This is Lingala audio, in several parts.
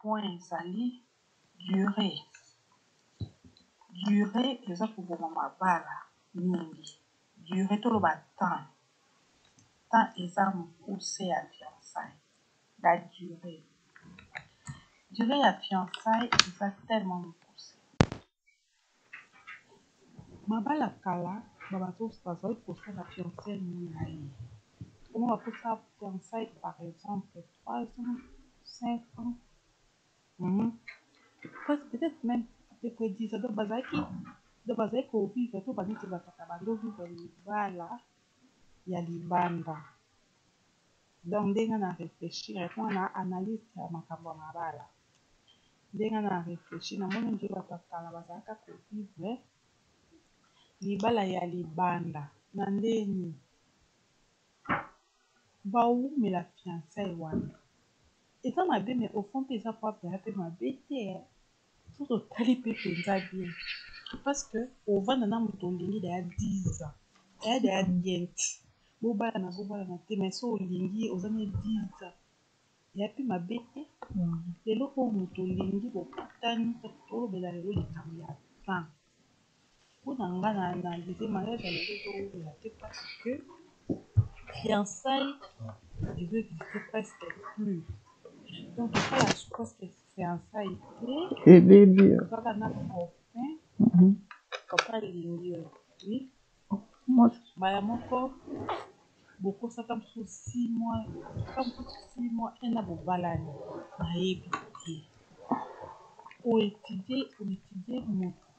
Point ezali duree. Duree eza koboma mabala mingi. Duree toloba temps. Temps eza mokuse ya fiançailles. La duree. Duree ya fiançailles eza tellement mokuse. Mabala kala bazali kosala fiançailles molayi. Comment bakosala fiançailles par exemple 3 ans, 5 ans, peut-être même à peu près 10 ans. Donc bazalaki, donc bazali kovivre to baneti batata bandovivre libala ya libanda. Donc ndenge na réfléchir mpona na analyse ya makambo ya mabala, ndenge na réfléchir, namoni nde bato ya kala bazalaka kovivre libala ya libanda na ndeni bawumela fiançailles wana eza mabe, mais au fond mpe eza propre ya mpe mabe te. Soki otali mpe mpenza bien, parce que ovanda na moto olingi daya 10 ans, eya daya bien te, bobalana bobalana te, mais so olingi oza na 10 ans, eya mpe mabe te. Lelo oyo moto olingi bokutani, tolobela lelo likambo ya temps. Mpona nga na analyse, mariage ya lelo ezowumela te parce que fiançailles ezo existe presque plus. Donc tosala presque fiançailles te. Ebebi. Kaka na copain, copain alingi yo, oui, mbala moko bokosaka mosusu 6 mois, ata mosusu 6 mois, un an, bobalani. Nayebi te oétudie, oétudie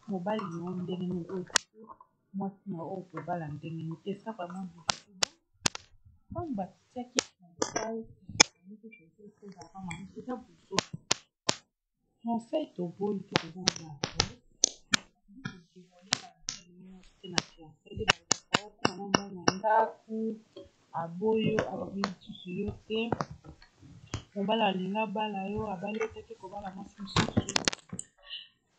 mobali na yo ndenge nini, oétudie mwasi na oyo kobala ndenge nini. Eza vraiment difficile. Ntango batiaki fiançailles, eza buso fiançailles, toboyi te, toboyi te na fiançailles nde okoma na mobali na ndako, aboyi yo, alobi lisusu yo te. Mobali alingi abala yo, abali yo te, ake kobala mwasi mosusu.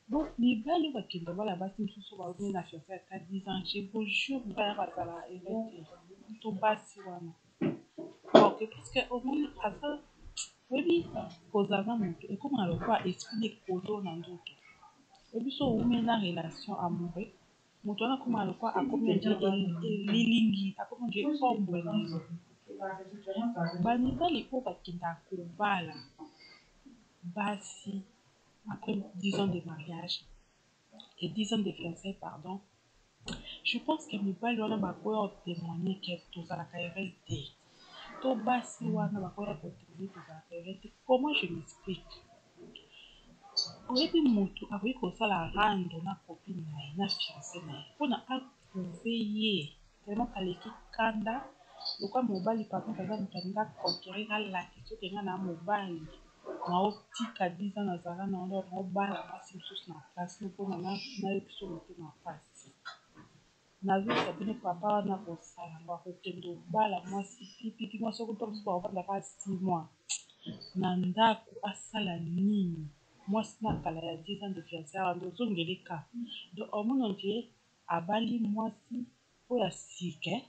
Bon, mibali oyo bakende bala basi mosusu, baomi na fiançailles ata 10 ans, je vous jure, mibali bazala heureux te, to basi wana. Ok, parce que omoni aza, oyebi, kozala na moto ekóma lokola esprit ekolo na nzoto. Oyebi, so owumeli na relation amoureux, moto wana akóma lokola akomi ondire elilingi, akomi ondire ombre na yo. Bamibali oyo bakendaka kobala basi après 10 ans de mariage et 10 ans de fiançailles, pardon, je pense que mibali wana bakoya kotémoigner ke tozalaka heureux te, to basi wana bakoya kotémoigner tozalaka heureux te. Comment je m'explique? Oyebi, motu akoki kosala rando na copine na ye, na fiancé na ye, mpona aprouver ye tellement aleki kanda lokwa mobali. Par contre, aza moto alingi aconquérir, alakisa oke nga na mobali naotika 10 ans nazala na wana, naobala mwasi mosusu na place mpona nayoki so motema mpasi. Nazoyebisa bino, papa wana kosala yango, akokende obala mwasi pipipi, mwasi okuta mosusu bakofandaka 6 mois na ndako, asala nini? Mwasi na kala ya 10 ans de fiançailles wana ozongeleka. Donc omoni ondire abali mwasi oyo ya sika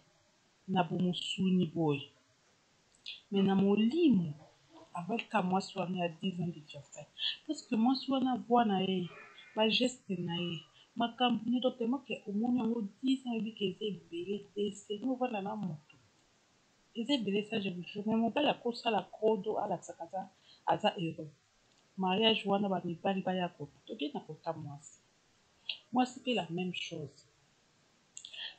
na bomosuni boye, mais na molimo abali ka mwasi wana ya 10 ans de fiançailles, parce que mwasi wana, voix na ye, bageste na ye, makambo nyonso, tellement ke omoni yango 10 ans, oyebi ke eza ebele te. Seni ovanda na moto eza ebele, ça je vous jure. Mais mobali akosala krodo, alakisaka aza heureux. Mariage wana, bamibali baya kota, tokei na kota mwasi, mwasi mpe la même chose.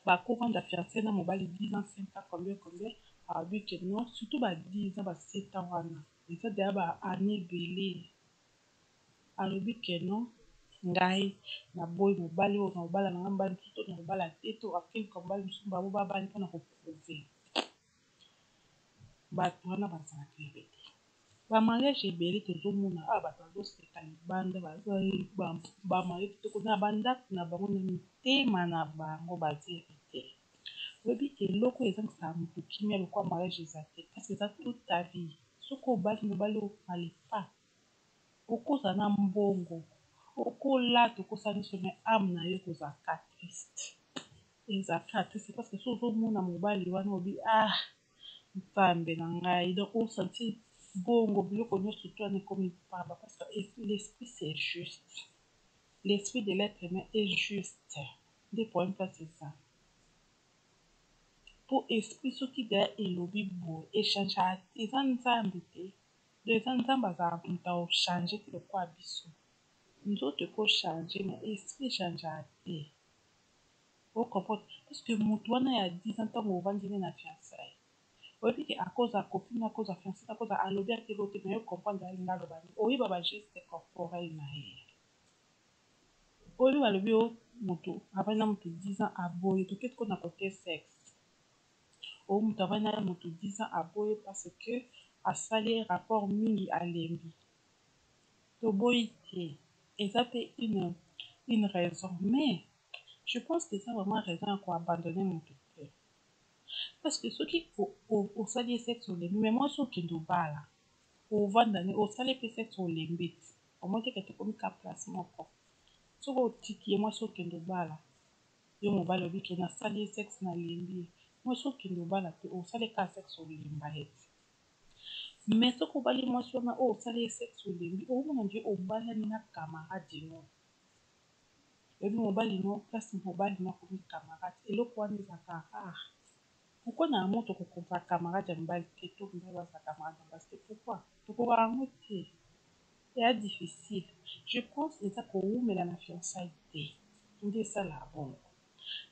Bakovanda fiancé na mobali 10 ans, 5 ans, combien combien, alobi ke non, surtout ba 10 ans, ba 7 ans wana eza deya ba année ebele. Alobi ke non, ngai naboyi mobali oyo, na kobala nanga mobali mosusu, to na kobala te, to akeluka mobali mosusu. Bango babali mpona koprouver. Bato wana bazalaka heureux te. Bamariage ebele tozomona awa, bato bazoseka libanda, bamarie kitoko na bandako na bango, na mitema na bango baza heureux te. Oyebi, eloko ezangisaka moto kimia lokwa mariage eza te, parce que eza toute ta vie. Soki obali mobali oyo alepa, okozala na mbongo, okolata, okosala nyonso, mais âme na yo ekozalaka triste, ezalaka triste, parce que so ozomona mobali wana, obi: "Ah, Nzambe na ngai!" Donc osentir Bongo biloko nyonso to wana ekomi pamba parce que l'esprit, c'est juste. L'esprit de l'être humain est juste. Nde problème place eza. Mpo esprit soki deya elobi boye, echangeaka te. Eza Nzambe te. Donc eza Nzambe azalaka moto aochange te lokola biso. Nzoto ekochange, mais esprit echangeaka te. Ocomprendre? Parce que moto wana ya 10 ans, ntango ovandi ne na fiançaille, oyebi ke akoza copine, akoza fiancé, akoza alobi atelo te, mais yo comprendre alinga aloba nini. Oyeba bageste corporel na ye. Oyebi, balobi o moto avandi na moto 10 ans, aboye. Toketi ko na côté sexe, o moto avandi na moto 10 ans, aboye parce que asali rapport mingi, alembi. Toboyi te, eza mpe une raison, mais je pense que eza vraiment raison ya koabandonne moto te. Parce que soki osali ye sexe, olembi, mais mwasi okende obala, ovanda ne osali mpe sexe, olembi ti omoi teke tokomi ka place moko. Soki otiki ye, mwasi okende obala, yo mobali oyebi ke nasali ye sexe, nalembi ye. Mwasi okende obala mpe osali kaka sexe, olemba ye ti. Mais soki obali mwasi wana oyo osali ye sexe, olembi, omona nde obalani na camarade no. Oyebi, mobali no place, mobali no akomi camarade. Eloko wana ezalaka rare. Pourquoi na yango tokokompa camarade ya mobali te, to mobali baza camarade ya basi te? Pourquoi tokoka yango te? Eya difficile. Je pense eza kowumela na fiançaille te nde esalaka bongo.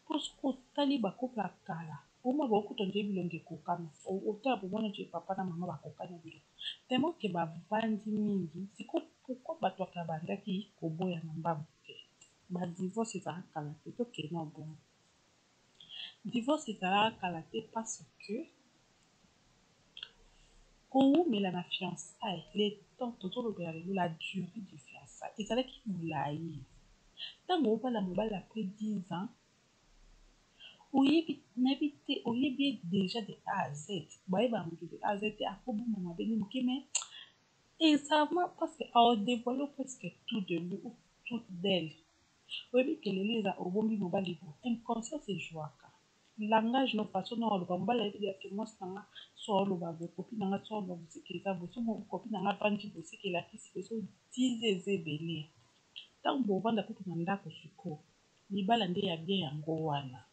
Mpo soki otali bacouple ya kala, omoi bakokuta nde bilongi ekokana. Otala bomona nde papa na mama bakokana bilongi tellement ke bavandi mingi. Siko pourquoi bato ya kala bandaki koboya na mbangu te? Badivorce ezalaka kala te. Tokende na bongo, divorce ezalaka kala te parce que kowumela na fiançaille, le temps tozolobela lelo, la durée du fiançaille ezalaki molai. Ntango obala mobali après 10 ans, oyebi, nayebi te, oyebi ye déjà de A à Z. Bayebaka moto de A à Z te, akoboma mabe nde moke, mais ezama parce que aodévoile presque tout de lui ou tout d'elle. Oyebi ke lelo eza obombi mobali bo inconscience ejwaka langage no, façon no aloba. Mobali ayebi ke mwasi nanga so aloba boye, copine nanga so aloba boye, seke eza boye. So copine nanga avandi boye, seke elakisi boye. So 10 eza ebele. Ntango bovanda kutu na ndako sikoyo, libala nde ya bien yango wana.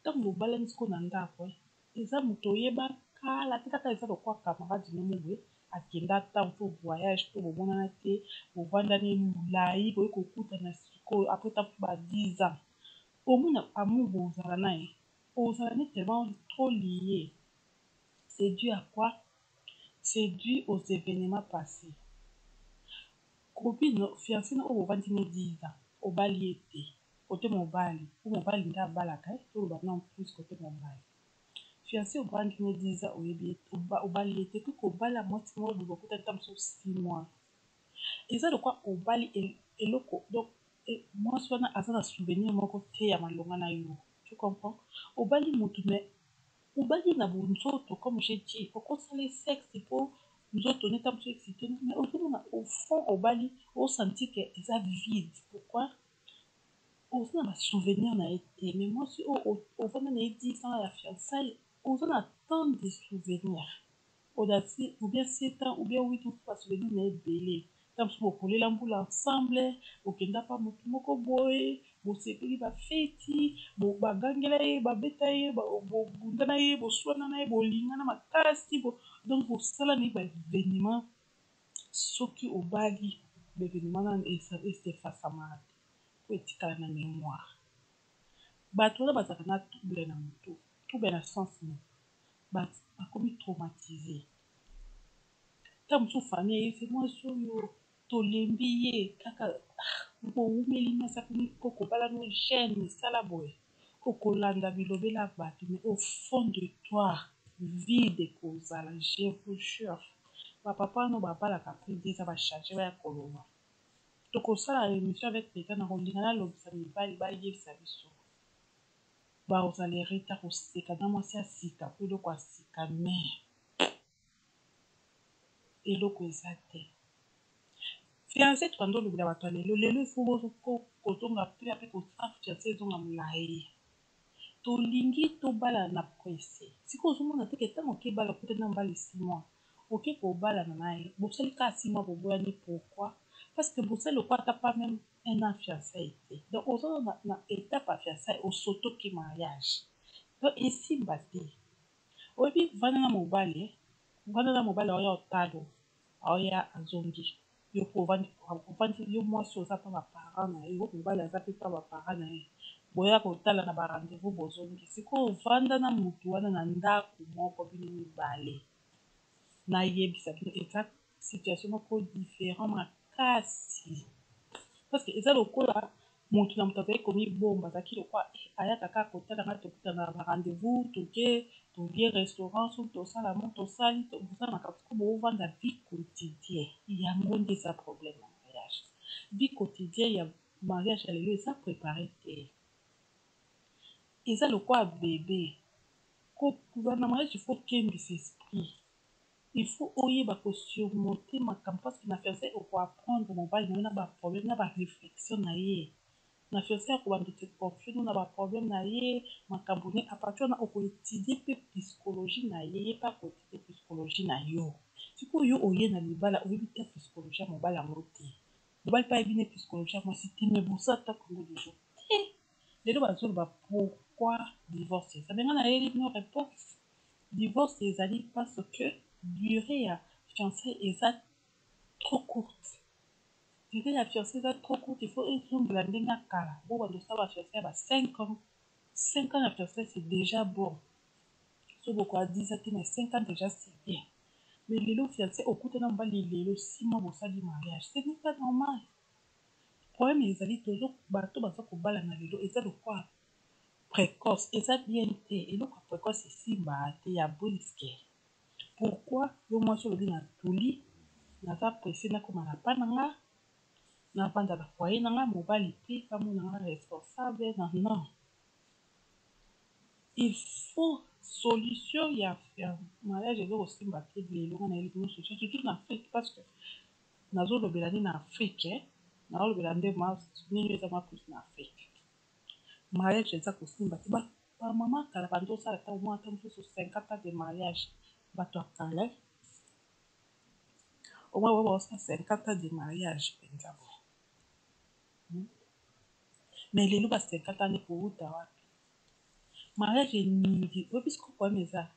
Ntango bobalani sikoyo na ndako, eza moto oyeba kala te, kaka eza lokwa camarade no mo boye akenda ntango to voyage to bomonana te, bovandani molai, boye kokutana sikoyo après ntango ba 10 ans, omona amour bozala na ye, ozala ne tellement trop lié. C'est dû à quoi? C'est dû aux événements passés. Copine, fiancé na oyo bovandi ne 10 ans, obali ye te. Kote mobali, po mobali nde abalaka, toloba non, plus kote mobali. Fiancé ovandi ne 10 ans, oyebi, obali ye te. Mpe kobala mwasi moko boye bokutani ta mosusu 6 mois, eza lokwa obali eloko. Donc mwasi wana aza na souvenir moko te ya malonga na yo. Tu comprends? Obali motu, mais obali na bonzoto. Comme j'ai dit, okosala sexe mpo nzoto neta mosu excité, mais ozomona au fond obali, osentir ke eza vide. Pourquoi? Oza na basouvenir na ye te. Mais mwasi oyo ovanda na ye 10 ans ya fiançaille, oza na tant de souvenirs, ou bien 7 ans ou bien 8 ans, basouvenir na ye ebele. Ntango mosusu bokolela mbula ensemble, bokenda pa motu moko boye, bosepeli bafeti, bagangela ye, babeta ye, bobunda na ye, boswana na ye, bolingana makasi. Donc bosala na ye baévénement. Soki obali, baévénement wana esefasamaka te po etikala na mémoire. Bato wana bazalaka na trouble na motu, trouble na sens nini? Bakomi traumatisé. Ntango mosusu famille ayebisi mwasi oyo tolembi ye kaka bowumeli, mwasi akomi koko, balano jeune, esala boye. Okolanda bilobela bato, mais au fond de toi vide ekozala. Je vous jure, bapapa wana babalaka après 10 ans, bachange, baya koloba. Tokosala émission avec peta na kolinga nalobisa mibali, bayebisa biso bakozala erita koseka na mwasi ya sika po eloko ya sika, mais eloko eza te. Fiancé, tokanda olobela bato ya lelo. Lelo ifo kozonga mpe ape kosala fiancé ezonga molai. Tolingi tobala na presse. Sikoyo ozomona teke ntango okebala, okutani na mobali 6 mois, Oke kobalana na ye, bosali kaka 6 mois, boboyani. Pourquoi? Parce que bosali lokola ata pas même un an fiançailles te. Donc oza na étape ya fiançailles, osotoki mariage, donc esimba te. Oyebi, vanda na mobali, vanda na mobali, aoya otalo, aoya azongi. Yo mpo ovandi, yo mwasi oza mpa baparent na ye, mobali aza mpe mpa baparent na ye, boya kotala na barendez-vous, bozongi. Sikoyo ovanda na motu wana na ndako moko, bino mibale, nayebisa bino, eza situation moko différent makasi, parce que eza lokola motu na moto azali komibomba. Azalaki lokola ayaka kaka kotala ngai, tokutana na barendez-vous, toke tolie restaurant, soki tosala mo tosali, tosala makambo. Siko boovanda vie quotidien, yango nde eza problème ya mariage. Vie quotidien ya mariage ya lelo eza préparé te, eza lokola bébé. Kozala na mariage, il faut kembisa esprit, il faut oyeba kosurmonter makambo, parce que na fiançailles okoapprendre mobali na yo na baproblème, na baréflexion na ye. Na fiançailles akobanda te confier na baproblème na ye, makambo ne. À partir wana okoétudier mpe psychologie na ye, ye mpe akoétudier psychologie na yo. Sikoyo yo oye na libala, oyebi te psychologie ya mobali yango te, mobali mpe ayebi ne psychologie ya mwasi te. Mais bosa ata combien de jours te. Lelo bazoloba pourquoi divorce eza. Benga nayeli bino réponse: divorce ezali parce que durée ya fiançailles eza trop courte. Durée ya fiançailles eza trop courte, il faut ezongela ndenge ya kala. Bo bando osala bafiançailles ya ba 5 ans. 5 ans ya fiançailles, c'est déjà bon. So bokoya 10 ans te, mais 5 ans déjà, c'est bien. Mais lelo fiançailles, okutana mobali lelo, 6 mois bosali mariage, ce n'est pas normal. Problème ezali tozo bato baza kobalana lelo, eza lokwa précoce, eza bien te. Eloko ya précoce esimbaka te, ya brusque. Pourquoi yo mwasi olobi na tuli, naza pressé, nakoma na pa na nga, navanda na foyer na nga, mobali mpe bamona nga responsable na non? Il faut solution ya mariage eza kosimba te lelo. Nga nayebi bino solution, surtout na Afrique, parce que nazolobela nde na Afrique, nazolobela nde nini eza mwa plus na Afrique. Mariage eza kosimba te. Bamama kala bando osala ata mwa ata mosusu 50 ans de mariage. Bato ya kala omoi bao baosala 50 ans de mariage mpenza boye. Mais lelo ba 50 ans ekowuta wapi? Mariage eningi. Oyebi siko problème eza,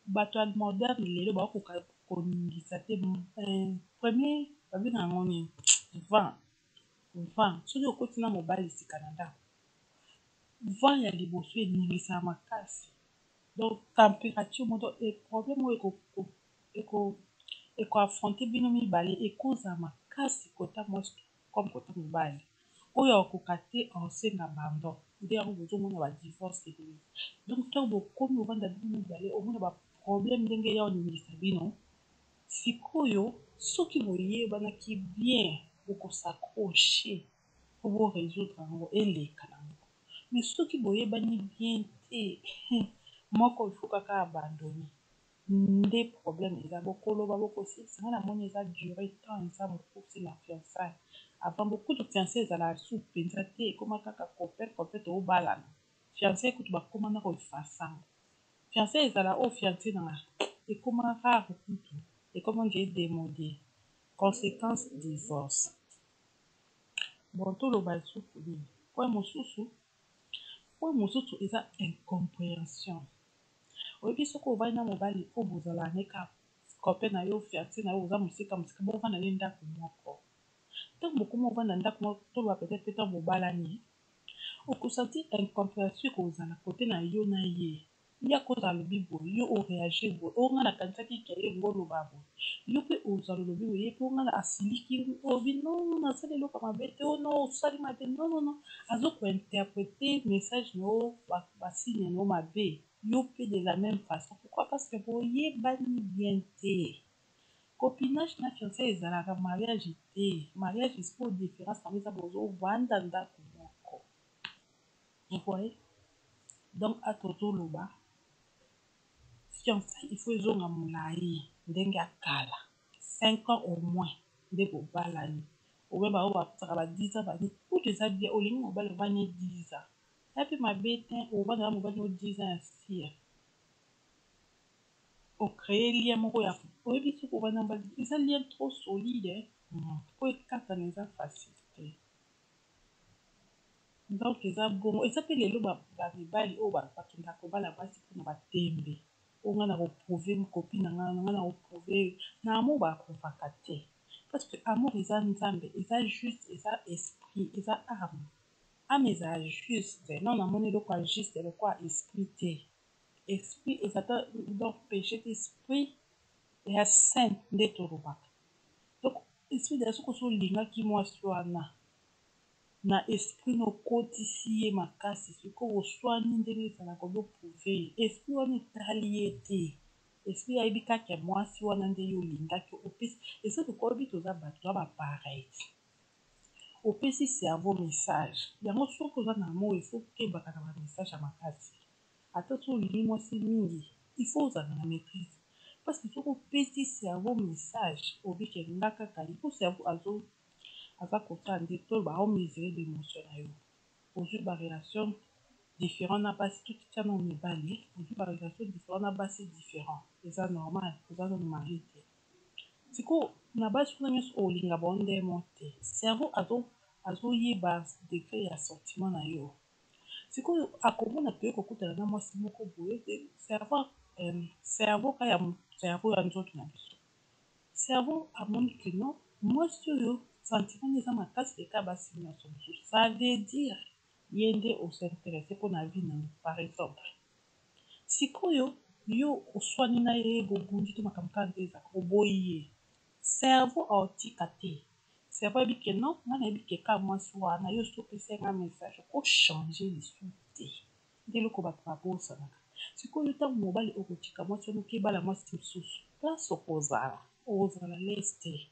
bato ya moderne lelo bakokoka koningisa te. Premier, babengaka yango nini, vent. Vent, soki okoti na mobali sika na ndako, vent ya liboso eningisaka makasi. Donc température moto, problème oyo ekoaffronter bino mibale ekozala makasi, kota mwasi comme kota mobali. Oyo akoka te, aosenga abandon. Nde yango bozomona badivorce ebele. Donc ntango bokomi ovanda bino mibale, omona baproblème ndenge ya oningisa bino. Sikoyo soki boyebanaki bien, bokos'accrocher po borésoudre yango, eleka nango. Mais soki boyebani bien te, moko il faut kaka abandonner. Nde problème eza, bokoloba, bokosilisa. Nga namoni eza durée, temps eza mokuse na fiançailles. Avant bokutu fiançailles ezalaka su mpenza te, ekóma kaka copain copain, tokobalana. Fiançailles kutu bakóma na koeffacer yango. Fiançailles ezala oyo fiancé nanga, ekóma rare kutu, ekóma nde démodé. Conséquence, divorce. Bon, toloba lisusu nini? Point mosusu, point mosusu eza incompréhension. Oyebi, soki ovandi na mobali oyo bozalaka ne kaka copain na yo, fiancé na yo, oza mosika mosika, bovanda nde ndako moko. Ntango bokóma ovanda ndako moko, toloba peut-être mpe ntango bobalani, okosentir incompréhension ekozala kote na yo na ye. Ye akozala alobi boye, yo oréagir boye. Oyo nga nakanisaki ke ye ngo oloba boye, yo mpe ozala olobi boye, ye mpe nga asiliki, olobi non, nasali eloko mabe te, o non, osali mabe, non non non. Azokointerpréter message na yo, basigne na yo mabe, yo mpe de la même façon. Pourquoi? Parce que boyebani bien te. Copinage na fiancé ezalaka mariage te. Mariage sikoyo, différence nango eza bozovanda ndako moko. Vous voyez? Donc ata tozoloba fiançailles, il faut ezonga molai ndenge ya kala, 5 ans au moins nde bobalani. Obe bao bapesaka ba 10 ans, bani kutu eza bien. Olingi mobali, ovandi 10 ans, ya mpe mabe te. Ovanda na mobali no 10 ans ya sire, ocréer lien moko ya Oyebi soki ovandi na mobali eza lien trop solide po ekatana eza facile te. Donc eza bongo, eza pe lelo ba mibali oyo bakendaka kobala basi mpona batembe oyo nga na koprouve copine na nga, nga na koprouve na amour baprouvaka te, parce que amour eza Nzambe, eza juste, eza esprit, eza âme. Âme ezala juste non, namoni eloko ya juste lokola esprit te. Esprit eza donc péché te, esprit ya saint nde tolobaka. Donc esprit de soki osi olingaki mwasi wana na esprit na okotisi ye makasi, sikoyo oswani ndenge ezalaka ozoprouve ye, esprit wana etali ye te. Esprit ayebi kaka mwasi wana nde yo olingaki opesi. Eza lokola oyebi toza bato toza bapareil, opesi cerveau message yango. Soki oza na amour, il faut okebaka na bamessage ya makasi. Ata soki olingi mwasi mingi, il faut ozala na maîtrise, parce que soki opesi cerveau message obike nga kaka il faut cerveau aza kosala nde to baomesure d'émotion na yo. Ozwi barelation différent na basi, totitia na mibali, ozwi barelation différent na basi différent, eza normal, oza nano marié te. Sikoyo na basi kuna nyonso olinga bango ndemo te, cerveau azoyeba degré ya sentiment na yo. Sikoyo akomona toye kokutana na mwasi moko boye, cerveau, cerveau ka ya cerveau ya nzoto na biso, cerveau amoni ke non, mwasi oyo sentiment eza makasi leka basi nyonso mosusu, ça veut dire ye nde os'intéresse mpona vie na yo, par exemple. Sikoyo yo oswani na ye, bobundi to makambo kaka nde ezalaka, oboyi ye, cerveau aotika te. Cerveau ayebi ke non, nga nayebi ke ka mwasi wana yo soki opesi nga message okochange lisusu te. Nde eloko bato babosanaka. Sikoyo ntango mobali okotika mwasi wana, okebala mwasi mosusu, place okozala, okozala lese te.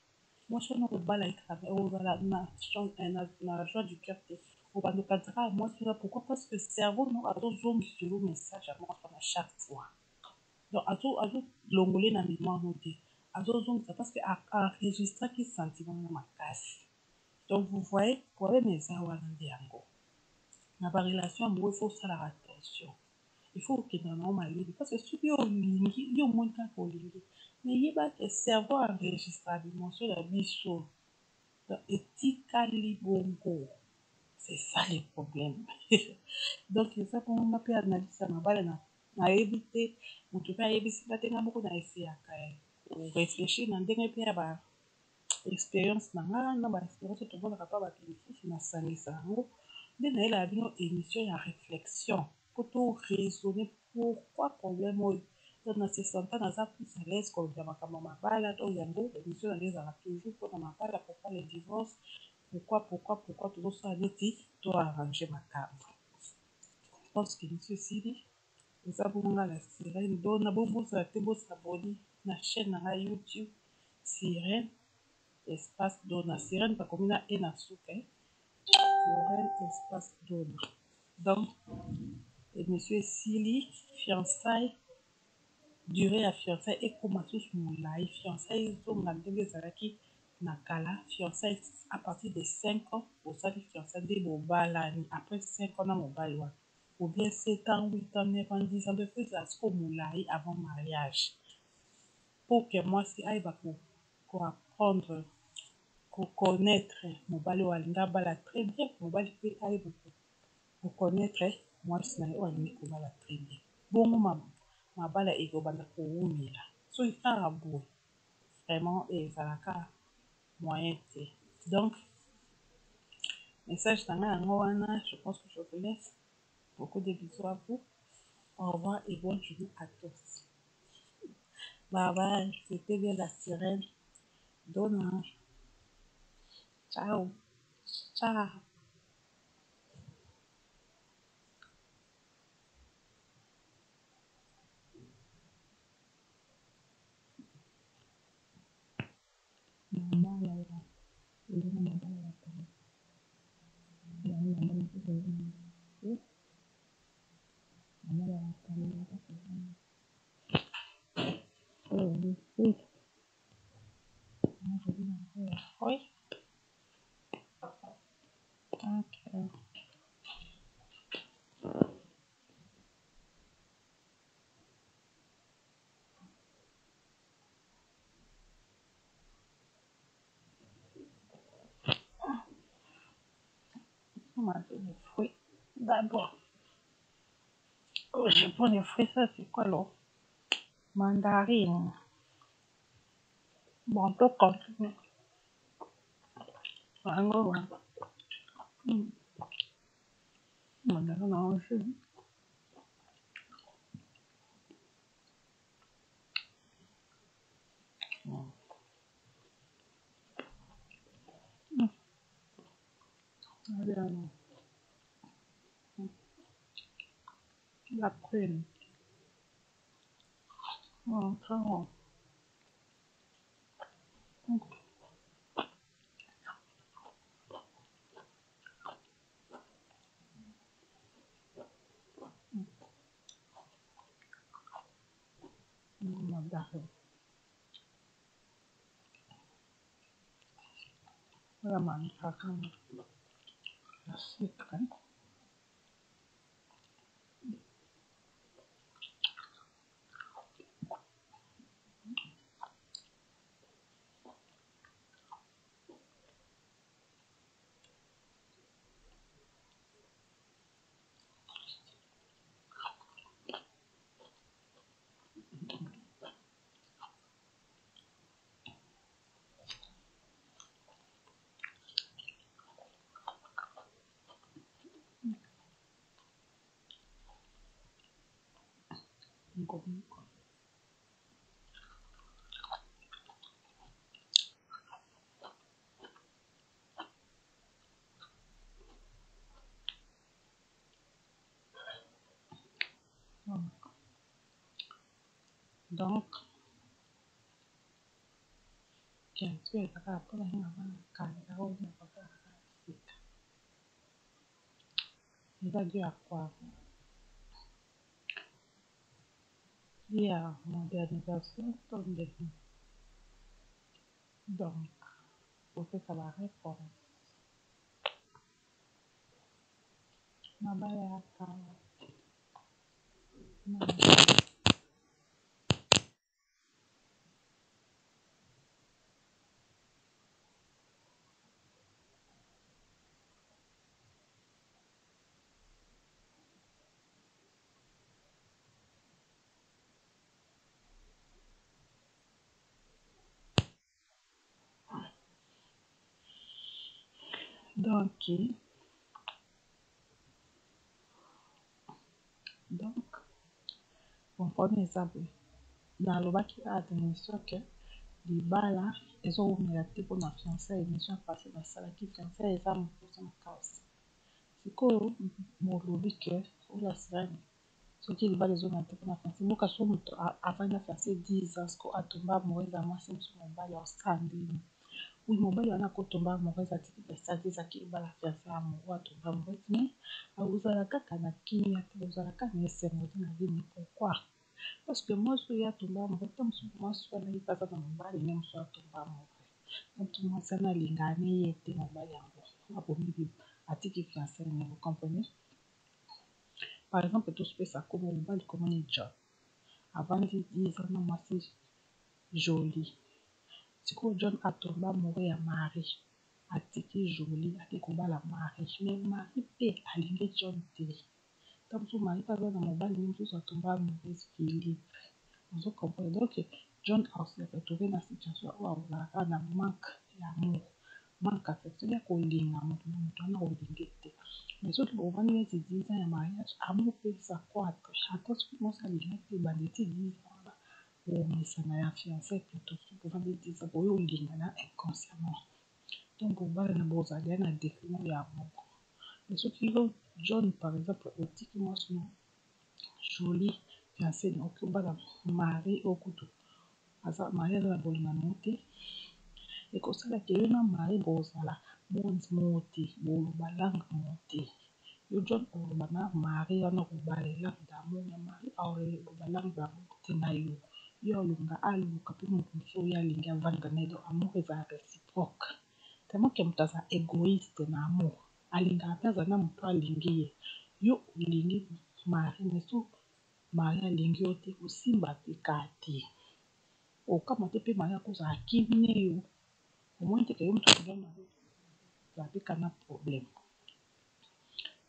Mwasi wana okobala ye kaka, okozala na joie du cœur te, obanda okanisaka mwasi wana. Pourquoi? Parce que cerveau no azozongisa yo message ya mwasi wana chaque fois. Donc azolongole na mémoire no te, azozongisa parce que enregistraki sentiment na makasi. Donc vous voyez, problème eza wana nde yango. Na barelation ya bongo, il faut osalaka attention, il faut okendaka nango malili, parce que soki yo olingi, yo omoni kaka olingi, mais yeba ke cerveau enregistra dimension na biso, donc etikali bongo. C'est ça le problème. Donc eza bongo. Nga mpe analyse ya mabala nayebi te, moto mpe ayebisi nga te, nga moko na eseyaka koréfléchir na ndenge mpe ya ba expérience na nga, na ba expérience tomonaka mpa bato mosusu, nasangisa yango nde nayelaka bino émission ya réflexion po to raisonner pourquoi problème oyo. Donc na se senta naza plus à l'aise kolobela makambo ya mabala. Donc yango émission na ngai ezalaka toujours mpona mabala. Pourquoi le divorce? Pourquoi, pourquoi, pourquoi? Tozosala neti to arrange makambo. Je pense que émission esili. Eza bongo, nga la sirène Dona. Bobosana te bos'abonner na chaîne na ngai YouTube, Sirène espace Dona. Sirène bakomi na e na suka, Sirène espace Dona. Donc émission esili. Fiançaille, durée ya fiançaille ekóma susu molai, fiançaille ezonga ndenge ezalaki na kala. Fiançaille à partir de 5 ans, osali fiançaille nde bobalani après 5 ans na mobali wana, ou bien 7 ans, 8 ans, 9 ans, 10 ans. Donc ezala siko molai avant mariage pour que mwasi ayeba koapprendre koconnaître mobali oyo alingi abala très bien, mobali mpe ayeba koconnaître mwasi na ye oyo alingi kobala très bien. Bongo mabala ekobanda kowumela. Soki kaka boye, vraiment ezalaka moyen te. Donc message na ngai yango wana. Je pense que je vous laisse. Beaucoup de bisous à vous, au revoir et bonne journée à tous. Bye bye. C'était bien la sirène Donna. Ciao ciao. Mabala ya eza na mabala ya kala, yango mabala mosusu eza na te, mabala ya kala kaka oyo fruit. Oui. Ok. manger les fruits d'abord. Oh, je prends les fruits, ça c'est quoi là? Mandarine. Bon, on peut continuer. Yango wana. Mandarine na jus. La prune. Très bon. Mandarine. La mandarine. La sucre. Donc, question ezalaka mpona nini bana kanda oyo bazalaka sika eza dû à quoi? Dû à modernisation to ndenge? Donc, kopesa ba réponse. Mabala ya kala. Donc, comprendre eza boye. Nalobaki awa na émission ke libala ezowumela te mpona fiançailles. Émission passé nasalaki fiançailles eza mokosa makasi. Sikoyo molobi ke ola sirene soki libala ezowumela te mpona fiançailles, boka so moto avandi na fiancé 10 ans, siko atomba amoureuse ya mwasi mosusu, mobali osala ndeni? Oui, mobali wana akotomba amoureuse, atiki fiançailles, ezaki ebala fiancé amoureux, atomba amoureuse, mais akozala kaka na kimia te, ozala kaka na esengo te na vie. Pourquoi? Parce que mwasi oyo atomba amoureux te, mosusu mwasi wana ye aza na mobali nde mosusu atomba amoureux, motu mwasi wana alingaka ne ye te, mobali yango abomi, atiki fiancé ne. Vous comprenez? Par exemple, tosopesa kombo mobali komoni John, avandi 10 ans na mwasi Jolie. Sikoyo John atomba amoureux ya Marie, atiki Jolie, ake kobala Marie, mais Marie mpe alingi John te. Ntango mosusu Marie mpe aza na mobali nde mosusu atomba amoureuse, Philippe. Ozo comprendre? Donc John ase retrouve na situation oyo azalaka na manque ya amour, manque affection ya kolinga moto na moto wana olingi te. Mais soki bovandi neti 10 ans ya mariage, amour mpe s'accroître. Ata soki mwasi alingi te, ebanda eti 10 ans wana bomesana ya fiançailles plutôt. Soki bovandi 10 ans, boyo olingana inconsciemment, donc bobalana, bozala na défi ya amour. Mais soki yo John, par exemple, otiki mwasi no Jolie, fiancé na, oki obala Marie, oyo kutu aza Marie aza na bolingo na yo te, ekosalaka yo na Marie bozala monde moko te, boloba langue moko te. Yo John oloba na Marie wana kobala langue d'amour, mais Marie aloba langue d'amour te na yo. Yo alinga aluka mpe moto mosusu oyo alingi avanda na ye. Donc amour ezala réciproque. Tellement ke moto aza égoïste na amour, alingaka mpe aza na moto alingi ye. Yo olingi Marie, mais so Marie alingi yo te, kosimba mpe ka te, okama te mpe Marie akozala akimi yo, omoni te ke yo moto olingi Marie, ozala mpe kana problème.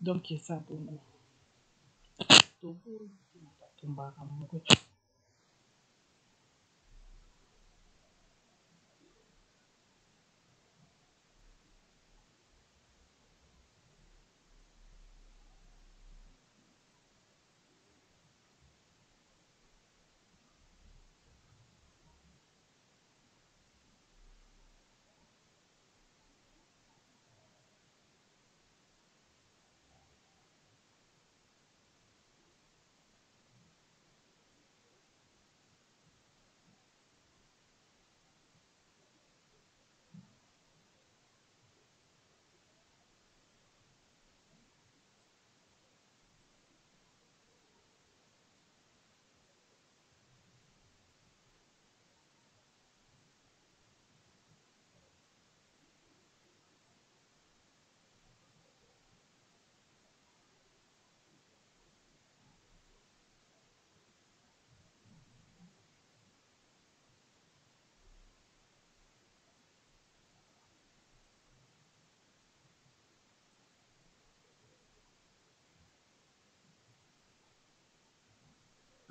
Donc eza bongo. Toboyi te moto atumbaka moko.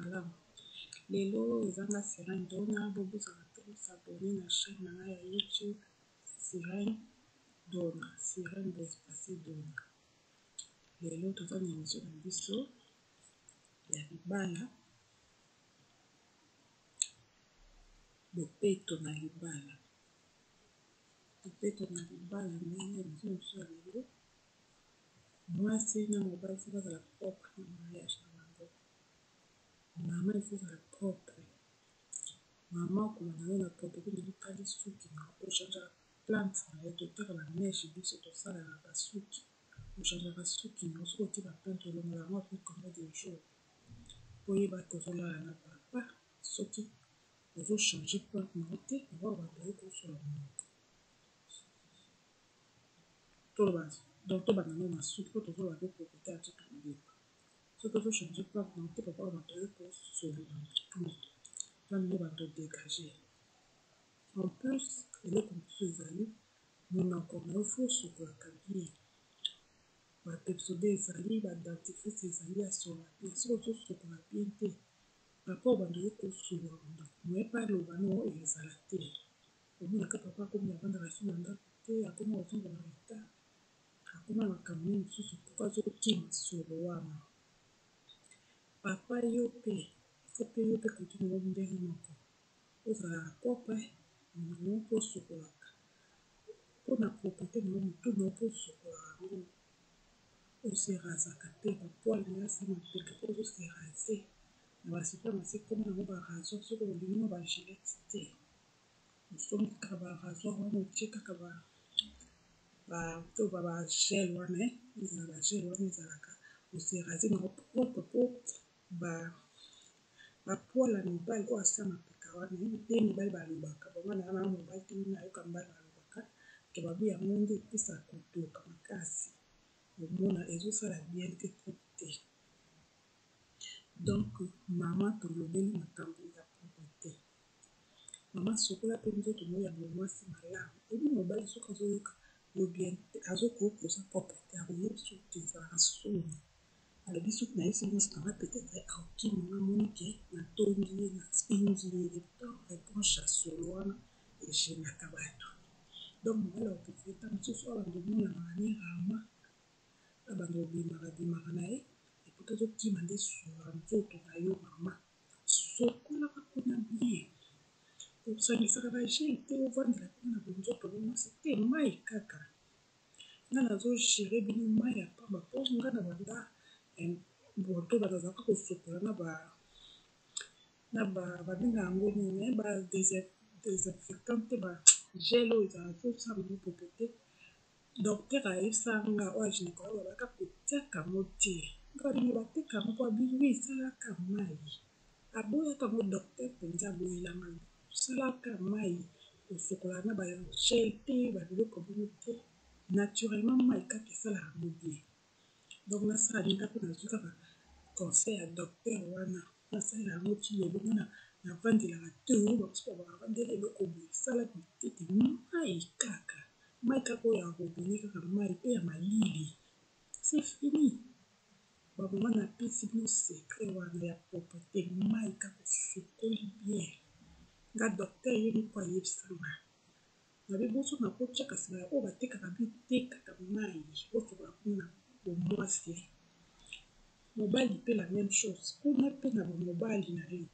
Malamu. Lelo eza nga Sirène Dona, bobosana te ko s'abonner na chaîne na nga ya YouTube Sirène Dona, Sirène espace Dona. Lelo toza na émission na biso ya libala, bopeto na libala. Bopeto na libala ndenge émission na biso ya lelo, mwasi na mobali faut bazala propre na mariage na bango. Mama il faut ozala propre. Mama okobanda nano na propreté ndenge otali suki na yo, ochangeaka plante na yo, toteka ba mèche biso tosalaka ba suki, ochangeaka suki na yo soki otie ba plante olongola yango après combien de jours po oyeba ke ozolala na papa. Soki ozo changer plante na yo te, papa akobanda koyoka osola monoko. Toloba donc tobanda nano na suki po tozoloba nde propreté ya nzoto mobimba. Soki ozo changer plante na yo te, papa akobanda koyoka osolo na mutu wana nde obanda kodegage. En plus eloko mosusu ezali monoko na yo faut osokolaka bien. Ba pepsodent ezali, ba dentifrice ezali ya solo ya bien. Soki ozosokola bien te, papa obanda oyoka osolo na monoko moyen pe aloba no ezala te. Omonaka papa akomi avandaka lisusu na ndako te, akoma kozonga na retard, akoma na makambo ne mosusu pourquoi azokima solo wana. Papa yo pe faut pe yo pe kote na yo ndenge moko ozalaka propre, monoko na yo mpe osokolaka mpona propreté na yo, motu na yo mpe osokolaka yango, ose rasaka pe ba poils na yo se mapeka mpe ozo se raser na ba supermarché ekoma nango ba rasoir soki olingi no ba gilette te, osombi kaka ba rasoir wana otie kaka ba gel wana ezala ba gel wana ezalaka ose raser nango propre po ba poils ya mibali oyo asa mapeka wana nde mibali balobaka bango na na mobali te nayoka mibali balobaka ke babi yango nde epesaka kotoka makasi omona ezosala bien te propre te. Donc mama tolobeli makambo ya propreté. Mama sokola pe nzoto na yo ya mwasi malamu. Oyebi mobali soki azoyoka yo bien te, azokoyoka oza propre te, akoyebisa yo te ezalaka soni. Alobi soki nayebisi mwasi na nga peut-être akokima nga, amoni ke natongi ye, nafingi ye. Et pourtant reproche ya solo wana egenaka bato. Donc mobali akoprefere ntango mosusu abanda omonanaka ne rarement, abanda kobimaka bimaka na ye, et pourtant azokima nde solo ya nzoto na yo mama. Sokolaka kuna bien, kosangisaka ba gel te, ovandela kuna na bonzoto na mwasi te, mai kaka. Nga nazo gérer bino mai ya pamba po nga na banda bonto bazalaka kosokola na ba babenga yango nini ba désinfectant te, ba gel oyo ezalaka faut osala yango propreté. Docteur ayebisa nga oyo ya gynécologue abaka kotiaka yango te, nga balingi bateka yango po abi wi esalaka mai, aboyaka yango docteur mpenza aboyelanga salaka mai, kosokola na ba gel te, ba biloko bongo te, naturellement mai kaka esalaka yango bien. Donc nasala ninga mpe nazwi kaka conseil ya docteur wana, nasalela yango ti lelo. Nga navandelaka te oyo bamosusu bavandeli eloko boye, sala bitete mai kaka, mai kaka oyo ya robinet kaka mai pe ya malili. C'est fini. Ba maman na pesi bino secret wana ya proprete mayi kaka osukoli bien. Nga docteur ye moko ayebisa nga. Nabi boso na kotia kasi ba oyo batekaka bitekaka mayi osokola kuna na bomwasi. Mobali pe la meme chose kuna pe na bomobali na yo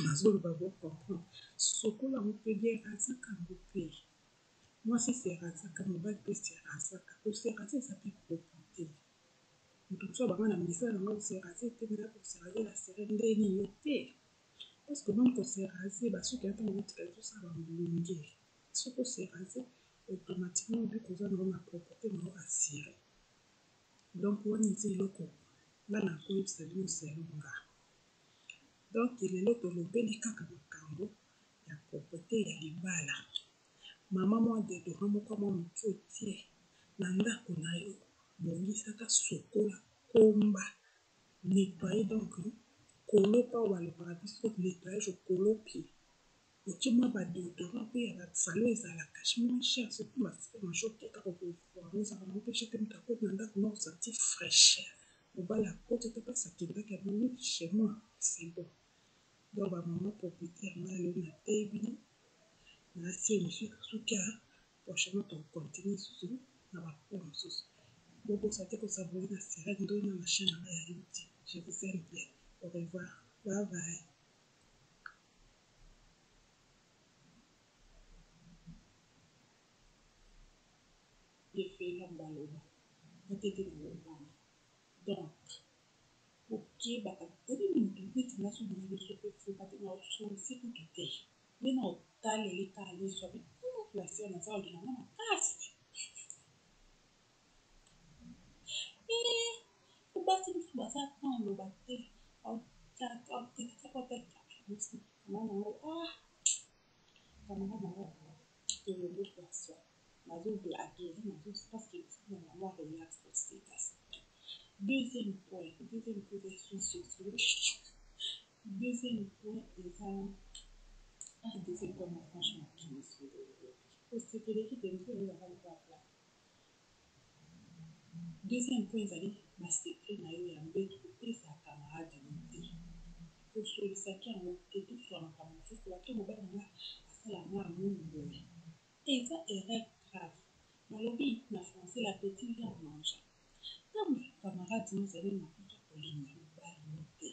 nazoloba bo comprendre sokola yango pe bien razaka yango pe. Mwasi se razaka mobali pe se razaka ko se raser eza pe proprete. Moto mosusu abanga na misala na nga ko se raser te naya ko se raser na sere nde nini yo te parce que meme ko se raser ba suki wana ntango ozotika ezosala ba ngungi soki o se raser automatiquement obi koza na yo na proprete na yo assuree. Donc wana eza eloko nga nakoyebisa bino selon nga. Donc lelo tolobeli kaka makambo ya proprete ya libala. Mama mwa deodorant moko mwa moke otie na ndako na yo, bongisaka, sokola, komba, nettoyer donc kolopa oyo balobaka biso nettoyage okolopi otie mwa ba deodorant mpe ya ba salon ezalaka moins cher surtout ba supermarché otekaka okozwa yango ezalaka nango mpe cher te moto akoti na ndako na osentir fraicheur mobali akoti ata place akendaki abimi chez moi c'est bon. Donc ba maman propriétaire nga lelo nateyi bino nasi emission suka prochainement toko continuer lisusu na ba point mosusu. Bobosa te ko s'abonner na Sirène Ndona na chaîne na ngai ya YouTube. Je vous aime bien. Au revoir. Bye bye. Efela baloba batete na lobana donc kokebaka oyebi mutu neti nga soki na liso pe fuka te na osolisi kutu te nde na otaleli kaka liso abi la sœur naza kolinga nga makasi eh po basi mosusu baza temps oloba te ah camarade na nga elongo perso nazo blague nazo parce que na mwa relax koseka seka. Deuxième point, deuxième point eza lisusu deuxième point eza ah deuxième point na franchement kimi solo osekeleki te mosusu ezalaka lokola plat. Deuxième point ezali ba secret na yo ya mbeto kopesa camarade no te kosolisaki yango te toswa makambo mosusu bato mobali na nga asala nga amoni boye Eza erreur grave. Balobi na français la petite vient en mangeant. Tango mosusu camarade no ozali na mposa kolinga mobali no te.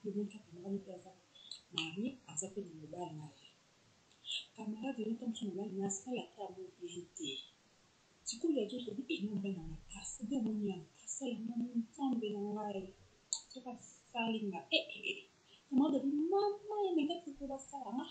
Yo omoni kaka camarade no pe aza marie aza pe na mobali na ye. Camarade no tango mosusu mobali na ye asalaka yango bien te. Sikoyo azo loba eh mobali na nga asi nde omoni yango asala nga nzambe na ngai soki asali nga eh eh eh. Camarade alobi mama ye mais nga sikoyo basala nga.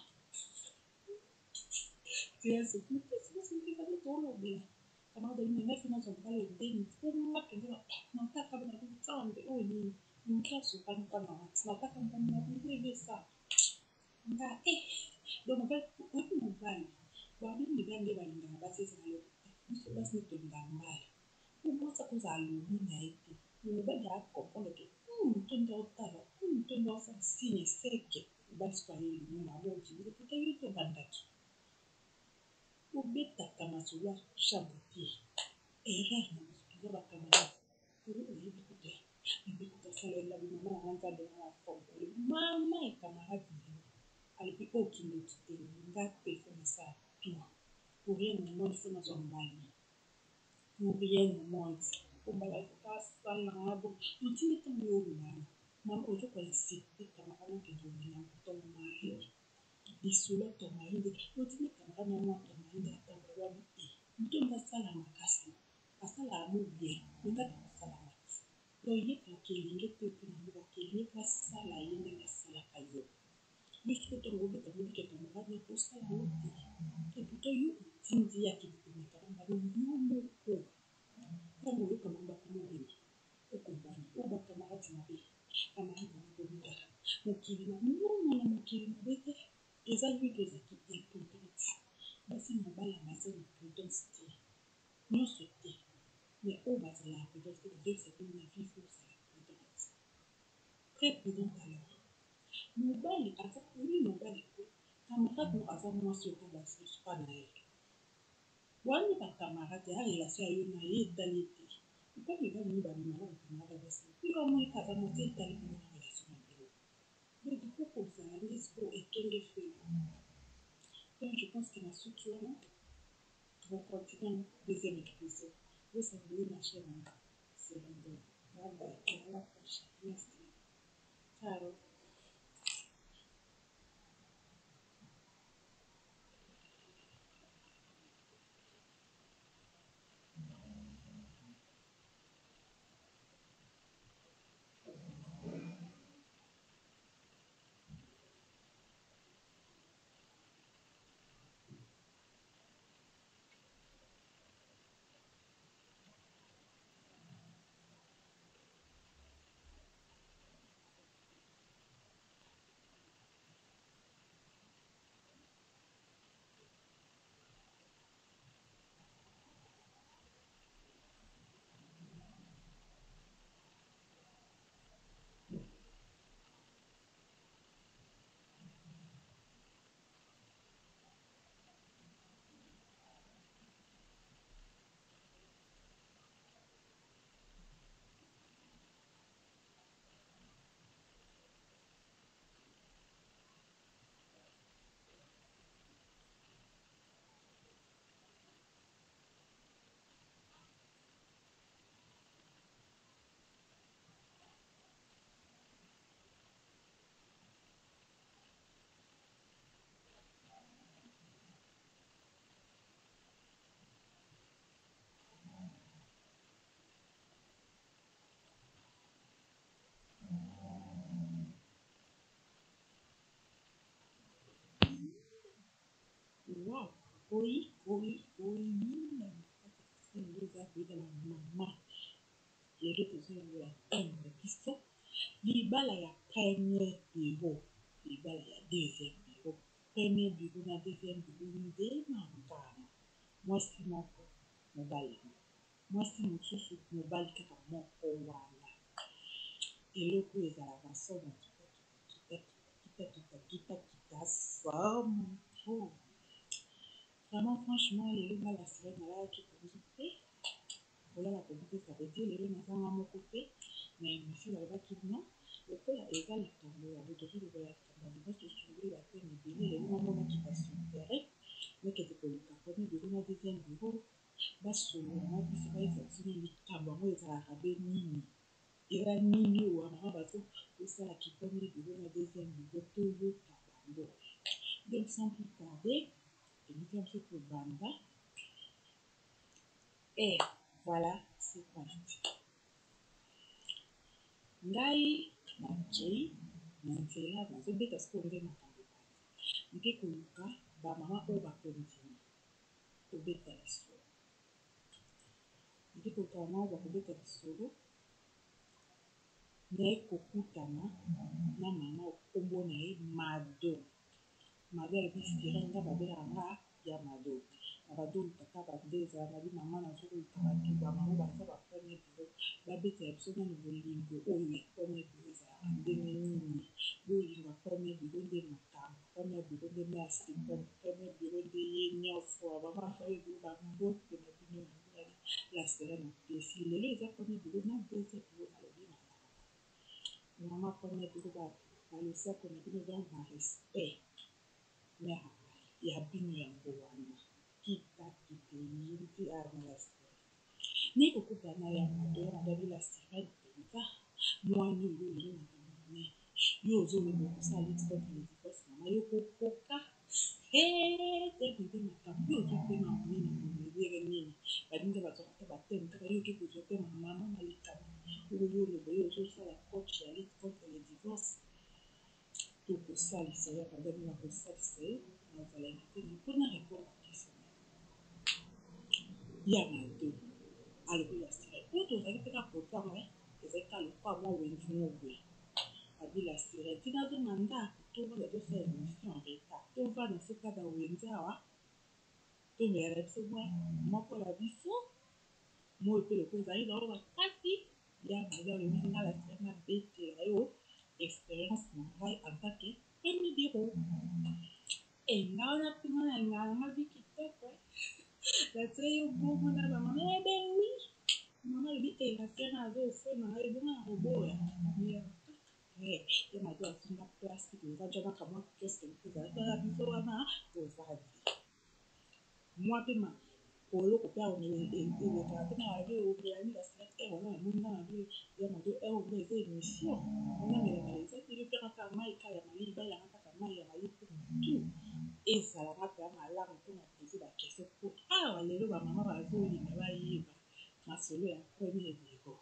Po mwasi akozala alobi na ye te mais mobali a comprendre que moto nde aotala moto nde aosala signe seke mobali soki aye lumumba abongisi pourtant yo te obandaki bobetaka masolo ya chambre te erreur na biso toza ba camarade oyo oyebi kutu mabe kutu asalela mama na nga nzambe na nga forme olobi mama ya camarade na yo alobi oyo kindoki te nga pe fo nasala tout pour rien au monde fo nazwa mobali. Pour rien au monde ombala asala nga bo otindi ntango yo oloba wana mama ozo ko insulte camarade okende olinga ton mari lisolo ya ton mari nde otindi camarade na mwa ton mari nde atambola wabi e moto nde asala makasi asalaka mo bien me nga mpe kosala makasi donc ye akelinge te mpo na moko akelinge mpo asala ye ndenge asalaka yo. Yo sikoyo ntango obeta mobika camarade na kosala yango te et pourtant yo otindi ye akende komeka na mbano yo moko ntango oyoka bango bakoma obima okomprendre oyo ba camarade mabe camarade yango kobikaka mokili mabe na mokili mabe te eza yo nde ozalaki imprudente basi mobala baza na prudence te nyonso te mais oyo bazalaka prudence te bazoyebisa bino na vie faut ozala prudente très prudente alors Mobali aza oui mobali ko camarade no aza mwasi oyo basi nyonso pa na ye wana ba camarade ya relation ya yo na ye etali ye te. Mpo mibali mingi babimaka babimaka basi yo omoni kaka mwasi etali bino na relation na bino. Donc du coup kozala nde sikoyo ekenge felo. Donc je pense que na suki wana tokocontinue deuxième épisode. Bosabone na chaîne na nga Serendon. Bye bye, à la prochaine. Merci. Ciao. Wow, oyi oyi oyinda makasi eza koyeba na mama lelo tozoyambola thème na biso libala ya premier bureau, libala ya deuxième bureau. Premier bureau na deuxième bureau nde makambo. Mwasi moko mobali moko, mwasi mosusu mobali kaka moko wana. Eloko oyo ezalaka somo, kita kita kita kita kita kita somo trop. Vraiment franchement lelo nga la sirène nalalaki pongi te. Kolala pongi te ça veut dire lelo naza nga moko te na émission. Nalobaki non, lokola eza likambo ya boye, tozoloba likambo ya divorce, tosungoli bathème ebele. Lelo namonaki sur terrain, nakende koluka premier bureau na deuxième bureau, basolola na biso, bayebisa biso na likambo yango ezalaka be nini, eza nini oyo bamama bazosalaki premier bureau na deuxième bureau. Toyoka bango. Donc sans plus tarder, émission biso kobanda et voilà, c'est parti. Ngai nakei na nzela, nazobeta sikoyo nde makambo ebandi. Nake koluka bamama oyo bakondima kobeta lisolo. Nake koluka bamama oyo bakobeta lisolo. Naye kokutana na mama, nkombo na ye Mado. Mado alobi: "Sirene, nga babelaka nga ya Mado, na bazoluka kaka bande ezala na bi mama, nazoluka bato, bamama baza ba premier bureau, babetela biso nano bolingo oyo ya premier bureau ezalaka ndenge nini. Bolingo ya premier bureau nde makambo, premier bureau nde merci, premier bureau nde ye nyonso. Bamama premier bureau, bambote na bino. Na la sirene apesi lelo eza premier bureau na deuxième bureau. Nalobi makambo mama premier bureau, balosako na bino, donc barespect mare ya bino yango wana. Kita kita eyindi awa na la sirene. Naye kokutana ya Mado. Ya Mado abi: "La sirene, mpenza mwana oyo olingi makambo monene, yo ozoloba okosala lutte contre le divorce, mama yo kokoka te nde makambo yo ozwi te monene boye ndenge nini? Baninga bazwaka te bathème, kaka yo oke kozwa te mama na likambo oyo yo oloba, yo ozosala coach ya lutte contre le divorce. Tokosalisa yo." Akabani na kosalisa ye, nazala invité mpona répondre question ya Mado. Alobi: "La sirene, oyo tozalaki mpe kaka kotanga ezalaki kaka lokwa mwa wenze moko boye." Abi: "La sirene, tina azonga ndako, tovanda tosala émission en retard, tovanda soki kaka wenze awa, tomela na biso mwa moko na biso moi mpe lokola ezali nango makasi." Ya Mado alobi: "Nga la sirene, nabetela yo expérience na ngai en tant que premier bureau." E nga wana mpe nga na ngai bi kitoko, natie yo bongo na bamama. Ebe oui, mama alobi. Eh la sœur azo ofona ngai ebonga na koboya. Eh, ye mado azinga place tovandi wana kamwa kiosque moko ezalaki wana biso wana tovandi. Mwa pe ma oloko pe elekaka te na babi omela nini kasi heure wana namoni nga na bi ya mado heure wana eza émission wana melamela eza te yo mpe kaka mai kaka ya malili bayelanga kaka mai ya malili mpo motu ezala nga mpenza malamu mpona pose ba question mpo awa lelo bamama bazolinga bayeba masolo ya premier bureau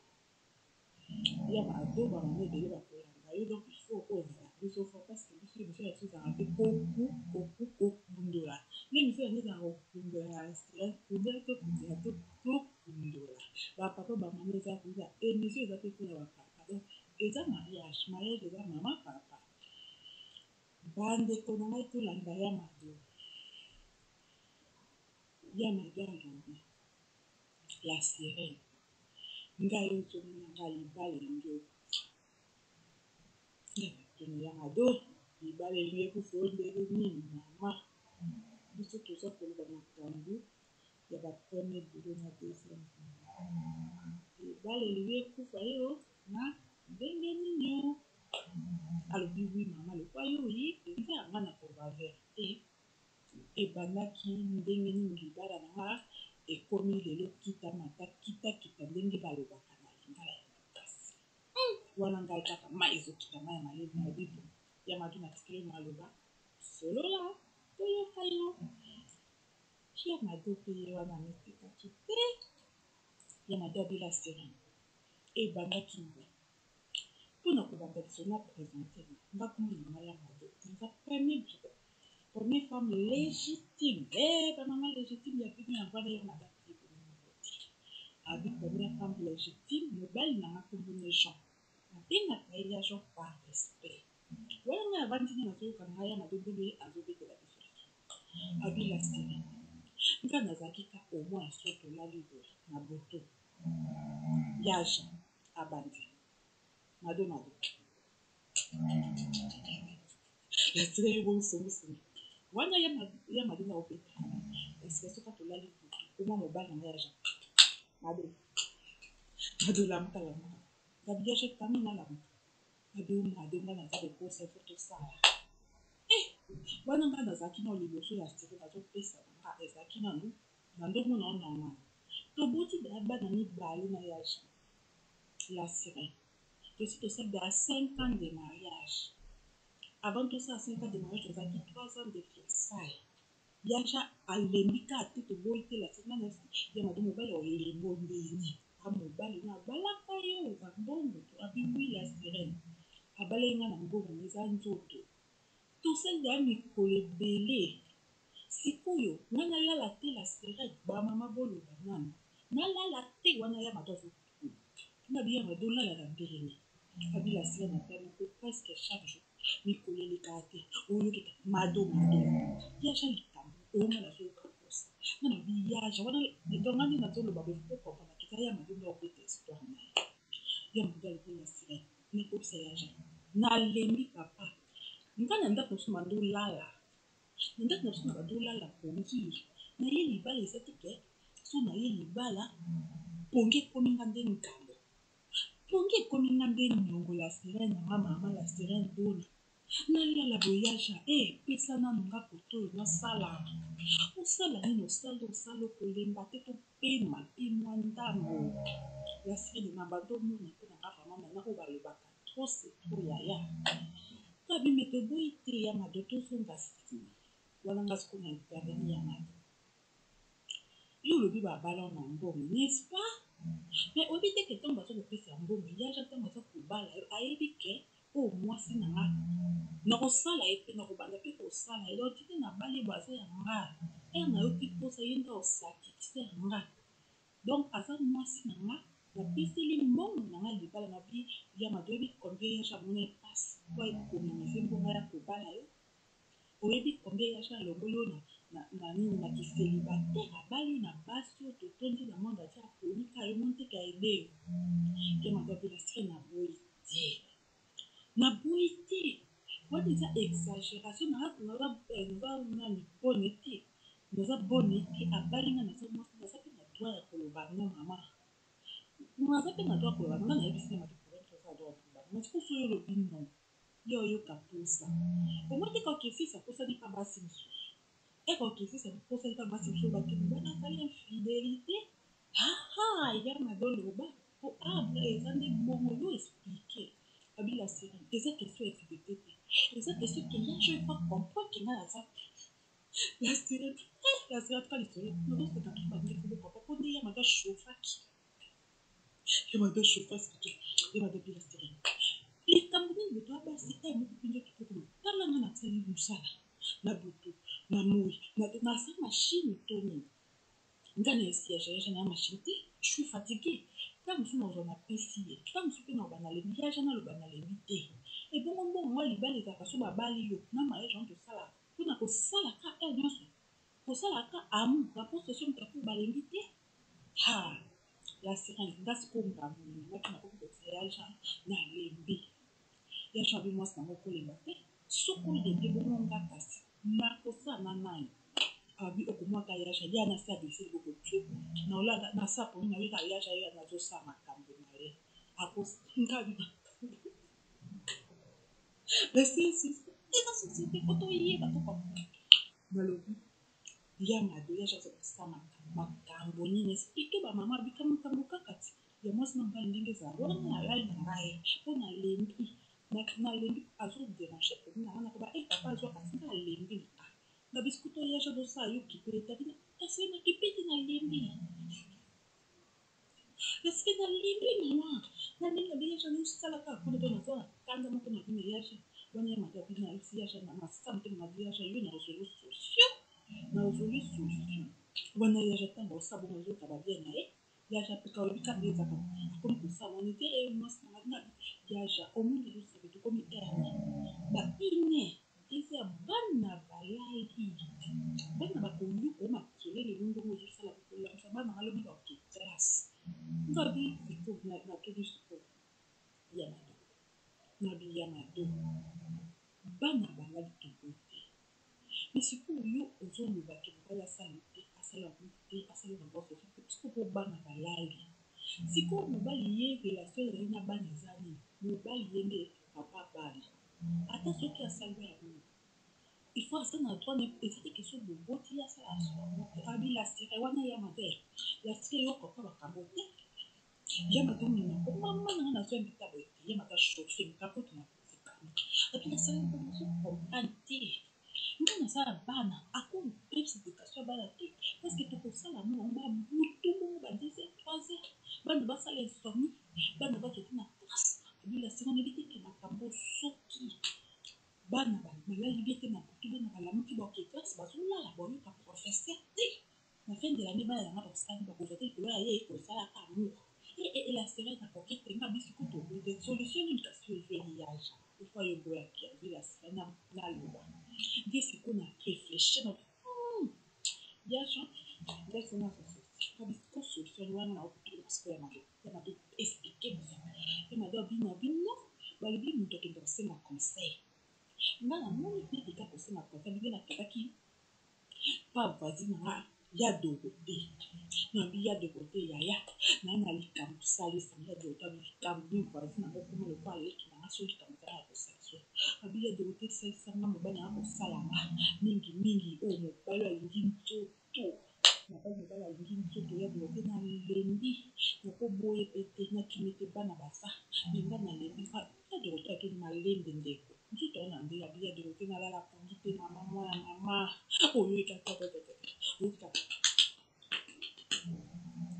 ya mado bamama ebele bakolanda yo donc il faut ozala biso fort parce que biso émission ya biso ezalaka mpe koku koku kokundola nde émission yango ezalaka kokundola ya stress kundola tokundola tokundola bapapa bamama eza koza émission eza mpe mpona bapapa donc eza mariage mariage eza mama papa bandeko na ngai tolanda ya mado ya mado alobi la sirène ngai ozomona ngai libala elingi ekufa nga natuni ya mado libala elingi ekufa oyo ndenge nini mama biso toza koloba makambo ya ba premier bureau na deuxième bureau libala elingi ekufa yo na ndenge nini o alobi oui mama lokwa yo oyi mpenza nga na koloba verite ebandaki ndenge nini libala na nga ekomi lelo kita mata kita kita ndenge balobaka na lingala ya makasi wana ngai kaka mai ezokita mai ya malili na lobi bon ya mado natikeli maloba solola toyoka yo ya mado mpe ye wana amitikaki te ya mado abela sirene ebandaki boye mpona kobanda lisolo na présente nga kombo na ngai ya mado naza premier bureau première femme légitime eh bamama légitime ya bino yango wana ya mado apesi abi première femme légitime mobali na nga kombo ne Jean nabengaka ye ya Jean par respect wana ngai avandi nde nazoyoka ngai ya mado ndenge azobetela biso abi la sirène nga nazalaki ka au moins so tolali boye na butu ya Jean abandi mado mado la sirène yo bongisongisongi wana ya mado na obeta esika soki tolali butu omwa mobali na ngai ya Jean mado mado lamuka lamuka ngabi ya Jean tango nalamuka mado mado nga naza kokosa ifo tosala eh wana nga nazalaki nano liboso ya sirène azopesa na nga ezalaki nanu na ndomona o normal toboti bana mibale na ya Jean la sirène tosi tosali deya 5 ans de mariage avant tosala 5 ans de mariage tozalaki 3 ans de fiançailles ya Jean alembi kaka te toboyi te la sirène ya mado mobali olembo ndeni a mobali na abalaka yo oza mbongo to abi oui la sirène abalaki nga na mbongo eza nzoto tosali deya mikolo ebele sikoyo nga nalala te la sirène bamama boloba nanu nalala te wana ya mado azokuna nga bi ya mado olalaka ndenge nini abi la sirène atali ko presque chaque jour mikolo elekaka te oyokita mado mado ya Jean likambo oyo nga nazoyoka posa nga na bi ya Jean wana donc nga nde nazoloba boye faut comprendre kita ya mado nde obeta histoire na ye ya mado alobi la sirène nakobisa ya Jean nalembi papa nga na ndako mosusu bando olala na ndako na biso na bando olala pongi na ye libala eza te ke so na ye libala pongi ekomi nga nde ngambo pongi ekomi nga nde niongo la sirène nga mama la sirène dona nalala boyage e pesa nanu nga koto oyo nasala osala nini osala osala okolemba te topema mpe mwa ndambo la sirène na bando omona mpe na nga vraiment maintenant oyo balobaka trop c'est trop yaya kabi me toboyi te ya mado tozonga nsima wana nga sikoyo na intervenir ya mado yo olobi babala na mbongo n'est-ce pas mais oyebi te ke ntango baza kopesa mbongo yaja ntango aza kobala yo ayebi ke oyo mwasi na nga nakosala ye mpe nakobanda mpe kosala ye donc tite nabali ye bo aza ya nga ere nayoki mposa ye nde akosatisfaire nga donc aza mwasi na nga napeseli mbongo na nga libala na bi ya mado oyebi combien yaja amona epasi po aéconomiser mbongo ya kobala yo oyebi combien yaja alongoli yo na nini na kicélibataire abali yo na basi oyo totondi na monde atie aponi ka yo moni teke aide yo ya mado abela sire naboyi te naboyi te wana eza exagération naza nani bone te naza bone te abali nga naza mwasi naza mpe na droit ya koloba non mama. Naza mpe na droit koloba, nga nayebisi ye mabe problème toza na droit koloba, mais sikoyo soki olobi non, ye oyoka posa. Omoni te kokesisa posani pa basi mosusu. Ekokesisa posani pa basi mosusu bake mobali asali infidélité. Haha, ya mado loba po ah eza nde bongo yo expliquer. Abi la série, eza question ya infidélité te. Eza question que nga je pas comprendre que nga naza la série. La série atuka lisolo. Nazoseka trop baningi faut bocomprendre po nde ya mado achauffaki. Ya mado achauffaki. Ya mado abi la série. Likambo nini boto ya basi e moko mpe nzoto kokolo tala nga nasali mosala na butu na moi nasala machine to nini nga na esi ya yaja na machine te, je suis fatiguée. Ntango mosusu nazwa napesi ye, ntango mosusu mpe naloba nalembi yaja, naloba nalembi te. Ebongo mbongo mwa libala ezalaka so babali yo na mariage wana tosalaka mpona kosalaka heure nyonso kosalaka amour rapport social moto ako balembi te. Ha, la sirène, nga sikoyo ngambo nalingaki nakoki kotia yaja nalembi. Yaja abi mwasi nango kolemba te, soki olembi bongo nga kasi nakosala na nani? Abi okomwaka yaja ya na se abese liboko tu naolala na sa poni nayoka yaja ye nazosala makambo na ye akosinga makambo eza société po toyeba tocomprendre. Balobi ya mado yaja aza kosala makambo nini, explique bamama abika makambo kaka ti ya mwasi na mobali ndenge ezala wana. Nalali na ngai mpo nalembi, nalembi azodéranger poni na nga nakoba e papa azwaka singa alembi na nga na bisikuto yaja azosala yo kipe tapi kasi nakipe te, nalembi parce que nalembi mama, nalembi na biyaja nosalaka kuna to naza na kanda moko na bino yaja wana ya mado abino ayebisi yaja na masisa motema na biyaja yo nazoli solution, nazoli solution wana yaja ntango osala bongo azoyoka babia na ye yaja peka oyebi kaka nde ezaka akomi kosala wana te e mwasi na nga yaja omoni ezosaka tokomi heure ba une eza ya bana balali, bana bakoyoka makelele yo ndongo ozosala kokolamisa bana balobi baoke classe. Ngabi sikoyo natuni sikoyo ya mado, nabi ya mado bana balali toboyi te, mais sikoyo yo ozolobaki mobali asala te, asala te, asala rapport social te, sikoyo mpo bana balali sikoyo mobali ye relation ezali na bana eza nini? Mobali ye nde papa bana, ata soki asali yango il faut asa na droit, eza te question boboti ye asala te. Abi la sire wana ya mabe la sire yo koka makambo te ya mabe minoko mama nanga nazwa mbita boye te ya mabe chauffe kapote na kosekana abi nasala nazo comprendre te nga nasala bana akopesa éducation ya bana te parce que tokosala mongo babutu bongo ba 2 heures 3 heures bana basala insomnie, bana bakende na classe. Abi la sire nayebi te ke makambo soki bana balali bien te na butu, bana balamuki baoke classe bazolala baoyoka professeur te na fin de l'année bana yanga bakosala bakozwa te likolo ya ye kosalaka amour e la sirène akoki te nga biso kutu te solution nini kasi ozweli yaja ifo ayoboyaki azwi la sirène naloba nde sikoyo na réfléchir na yaja ngai na siko solution wana na otuna sikoyo ya mado ya mado explique biso ya mado abino abino balobi moto akende kosenga conseil nga namoni neti kaka kosenga conseil ndenge nakendaki pa voisine na nga ya Dorote nabi ya Dorote yaya naa na likambo salisa ya Dorote abi likambo nini voisine nango okoma lokola leki nanga so likambo ezala ya kosalisa abi ya Dorote salisa nga mobali nanga kosala nga mingimingi oyo mobali alingi nzoto mobali mobali alingi nzoto ya Dorote nalembi nakoboye pe te nakimi te bana baza me nga nalembi ya Dorote atuni malembe ndeko nzoto wana nde abi ya Dorote nalala pongi te mama mwana mama oyoka oyoka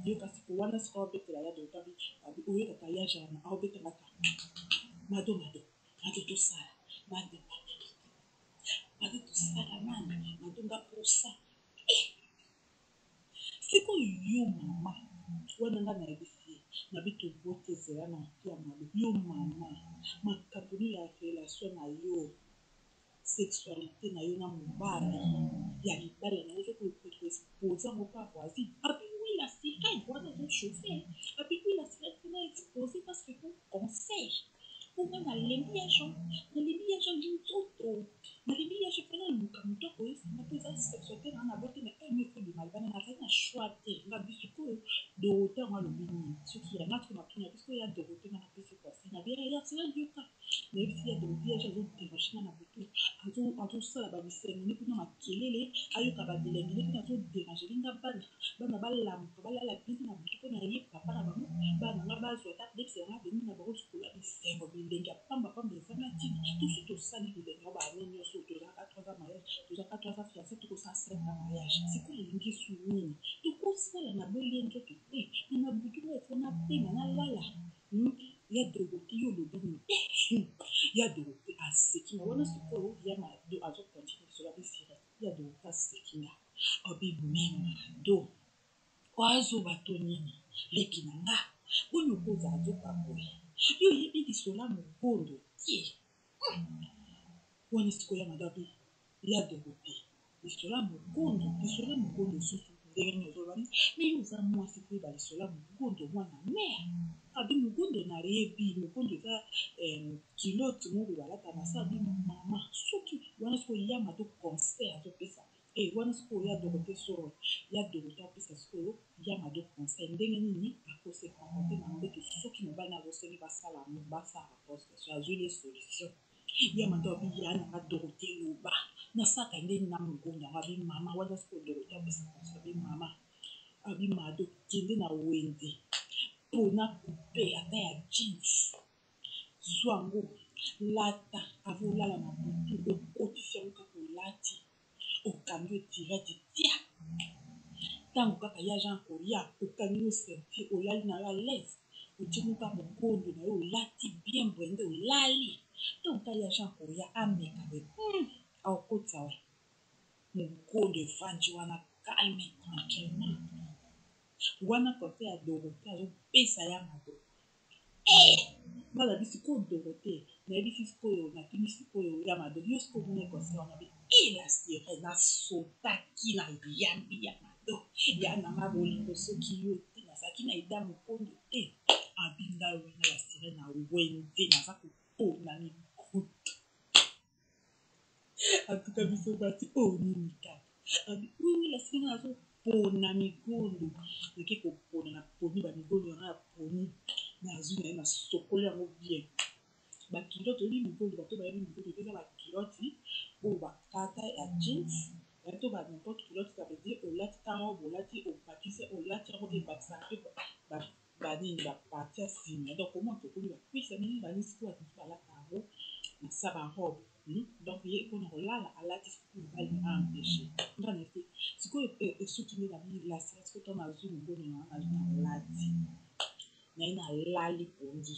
yoka siko wana siko aobetela ya Dorote abi oyokaka ya jana aobetelaka mado mado mado tosala mado mado tosala nani mado nga posa sikoyo yo mama wana nga nayebisi ye nabi toboti ezela na ya mado yo mama makambo nini ya relation na yo sexualité na yo na mobali ya libala na yo ozokoexpose yango pa voisine abi oui la sirène wana azochauffe abi oui la sirène mpona expose parce que po conseil mpo nga nalembi ya jean nalembi ya jean nzoto nalembi ya jean mpona luka moto akoyesanga mpo eza sexualité na nga na bote mais eme ekobima libanda nazali na choix te nga bi sikoyo. Dorothée yango alobi nini? Soki ya nga sikoyo natuna biso ya Dorothée nga napesi conseil na bien ya sila yoka nayebisi ya Dorothée ya azo déranger nga na butu, azosala ba bisengo ne kuna makelele, ayoka ba bilengi ne kuna azo déranger nga bana, bana balamuka balala bien na butu mpona ye papa na bango, bana nga bazwa ata debisela nga beni na bango likolo ya bisengo bilengi ya pamba pamba ezanga ntina. Tosi tosali bilengi yango baane nyonso, tozalaka 3 ans mariage, tozalaka 3 ans fiancé, tokosala 5 ans mariage. Sikoyo olingi su nini? Tokosala na bolie nzoto te, me na butu nga ifo napema nalala. Ya Dorothée yo olobi nini? Ya Dorothée aseki nga wana. Sikoyo ya Mado azocontinue lisolo abisire. Ya Dorothée aseki nga, abi me Mado oazoba to nini? Leki na nga boni okozala azoka boye, yo oyebi lisolo ya mogondo te? Wana sikoyo ya Mado abi ya Dorothée lisolo ya mogondo, lisolo ya mogondo lisusu ndenge nini ozoloba nini? Me yo oza mwasi koyeba lisolo ya mogondo mwana mare. Abi mogondo nayebi, mogondo eza culotte moko balata na se. Abi mama soki wana sikoyo ya Mado conseil azopesa wana sikoyo ya Dorothée soro ya Dorothée apesa sikoyo ya Mado conseil ndenge nini akose comporter na mbeto soki mobali azosengi basala basala rapport sexuel. Azweli solution ya Mado abi ya nanga Dorothée loba nasaka ndeni na mogondo yango. Abi mama wana sikoyo Dorothée apesa conseil, abi mama, abi Mado kende na wenze mpona coupe ata ya jeans, zwa yango lata avo olala na butu, okotisi yango kaka olati, okangi yo direct tia ntango kaka ya Jean koya, okangi yo ceinture, olali na yo à l'aise, otie moka mogondo na yo, olati bien brende, olali. Ntango ka ya Jean koya ameka be aokotisa we mogondo evandi wana calme tranquillement. Wana kote ya Dorothée azopesa ya Mado balobi sikoyo Dorothée nayebisi sikoyo natuni sikoyo ya Mado yo sikoyo omoni conseil wana be la sirène nasotaki na yambi ya Mado ya nanga bolingo soki yo te nazalaki na eda mokondo te. Abi ngai wana la sirène na wenze naza kopona mikutu atuka biso basi oyo nini kaka. Abi oui la sirène nazopona migondo, nake kopona na poni bamigondo nanga ya poni, nazwi na ye nasokoli yango bien. Baculotte oyebi migondo, bato bayebi migondo te, eza baculotte oyo bakata ya jeans to ba n'importe culotte, ça veut dire olati ta robe, olati obakisi, olati yango ebakisaka mpe banini bapartie ya nsima. Donc omona tokomi bakwisa mingi banisi po bato mosusu balata yango na sa barobe. Donc ye mpona kolala alati sikoyo mobali na aempêche nga na te. Sikoyo esuki nde na bilasi sikoyo ntango nazwi mogondo na nga nazwi nalati naye nalali pongi,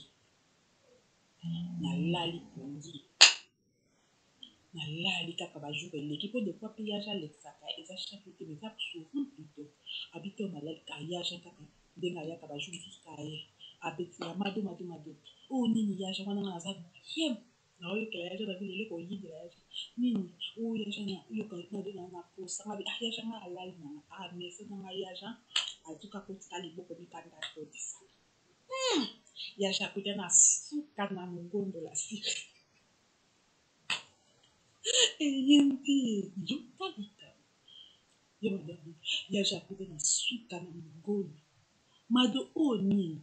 nalali pongi, nalali kaka bajour eleki mpo des fois mpe yaja alekisaka eza chaque jour te mais eza souvent plutôt. Abi to nalali ka yaja kaka ndenge ayaka bajour mosusu ka ye abetisaka Mado Mado Mado oyo nini yaja wana nga naza bien naoyokela yaja na bino eloko oyindela yaja nini oyo yaja na yoka Mado na na posa nga ah yaja nga alali nanga ah mesa nanga yaja azuka kotika liboko mikanda akotisa yaja akuta na suka na mogondo la sire eyindi yoka likambo ye Mado yaja akuta na suka na mogondo Mado oyo nini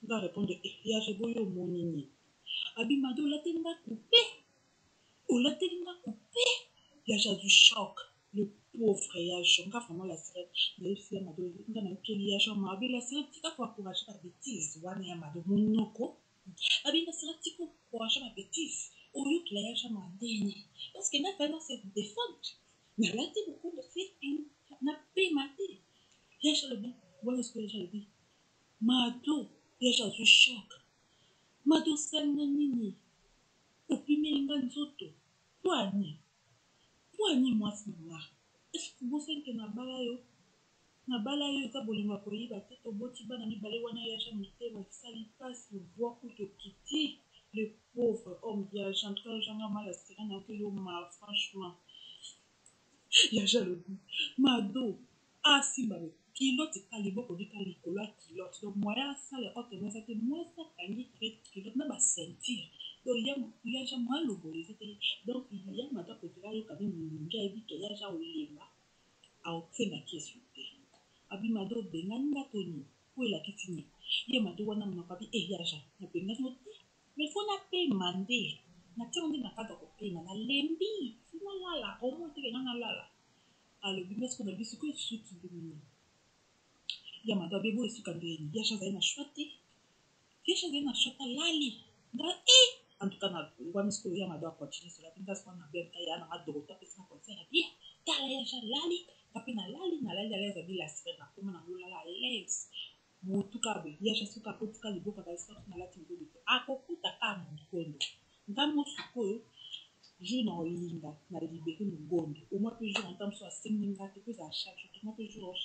nga répondre eh yaja boyo omoni nini? Abi Mado olateli nga coupe, olateli nga coupe. Yaja azwi choc, le pauvre yaja. Nga vraiment la sirène nayebisi ya Mado nga nayokeli yaja ma abi la sirène tika koencourage ba bêtise wana ya Mado monoko. Abi la sirène tika koencourage ba bêtise oyokela yaja ma ndeni parce que nga vraiment se défendre nalati mokondo si napema te. Yaja alobi wana sikoyo yaja alobi Mado yaja azwi choc, Mado osalinga nini? Opimeli nga nzoto po ani po ani mwasi na nga eske obosani ke nabala yo, nabala yo eza bolingo ya koyiba te, toboti bana mibale wana yaja motema esali mpasi voi kutu ekiti le pauvre homme yaja. En tout cas yaja nga mala sirène nayoki yo ma franchement yaja alobi Mado asimba culotte ka liboko lika likolo ya culotte, donc moyen asala autrement eza te, mwasi akangi culotte na baceinture, donc yaja moyen alongola eza te. Donc ya Mado apréféré ayoka nde molungi ayebi ke yaja olemba aotiengaki esu te. Abi Mado obengani nga to nini po elakisi. Olakisi nini? Ye Mado wana monoko abi eh ya Jean nabengani yo te mais faut napema nde natie yango nde na cadre ya kopema nalembi faut nalala au moins te ke nga nalala. Alobi nga sikoyo nabi sikoyo esuki ndenge nini? Ya Mado abi bongo esuka ndenge nini? Ya Jean azali na choix te Ya Jean azali na choix te alali nga eh en tout cas na ngwami sikoyo ya Mado a continuer solo abi nga sikoyo na bien ya na nga Dorothée apesi nga conseil ya bien tala ya Jean alali nga pe nalali nalali à l'aise abi la sirène nakoma nango lala à l'aise butu kaka boye ya Jean soki akoti kaka liboka akanisi kaka soki nalati ngondo te akokuta kaka mogondo nga mo sikoyo jour na olinga na libere mogondo au moins pe jour ata mosusu asengi nga te po ezala chaque jour te moi pe jour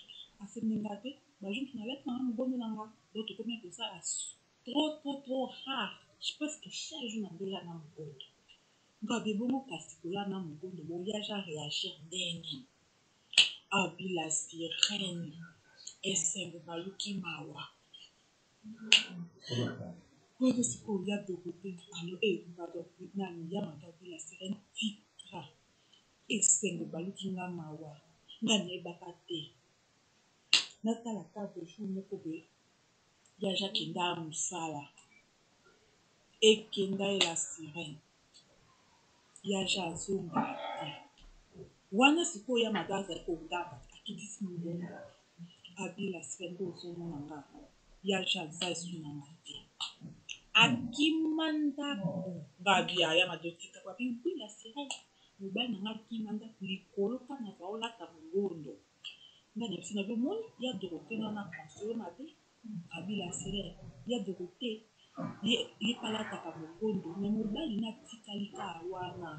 asengi nga te ba jour mosusu nalati nanga mogondo na nga donc tokomi kosala trop trop trop rare je pense que chaque jour na ndola na mogondo nga abi bongo kasi kola na mogondo boyaja réagir ndenge nini abi la sirène esengo baluki mawa wana sikoyo ya Dorothée alo eh pardon nani ya Mado abi la sirène tika esengo baluki nga mawa nga nayebaka te natala cadre jour moko boye ya Jacques akenda mosala ekenda ye la sirène ya Jean azongaka te wana sikoyo ya Mado azali koganga akitisi mongongo abi la sirène nde ozomona nga ya Jean aza esu na nga te akima ndako nga abi ya Mado tika abi oui la sirène mobali na nga akima ndako likolo kaka naza olata mogondo nga na biso na bomoni ya Dorothée wana conseiller mabe abi la sirène ya Dorothée ye ye pe alataka mogondo mais mobali na atikali kaka wana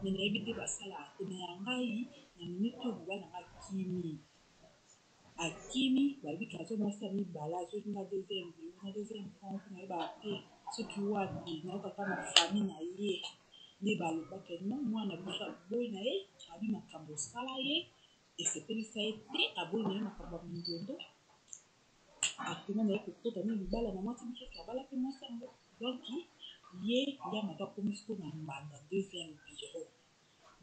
mais nayebi te basalaka te mais ya ngai na minute oyo mobali na nga akimi akimi balobi ke azwa mwasi ya mibale azwaki nga deuxième bureau na deuxième bureau yango mpe nayebaka te soki wapi nayokaka na famille na ye nde balobaka non mwana biso aboyi na ye abi makambo osala ye esepelisa ye te aboyi na ye makambo ya mindondo akenda na ye kokota na libala na mwasi mosusu abala mpe mwasi yango donc ye ya Mado akomi sikoyo na mbanda deuxième bureau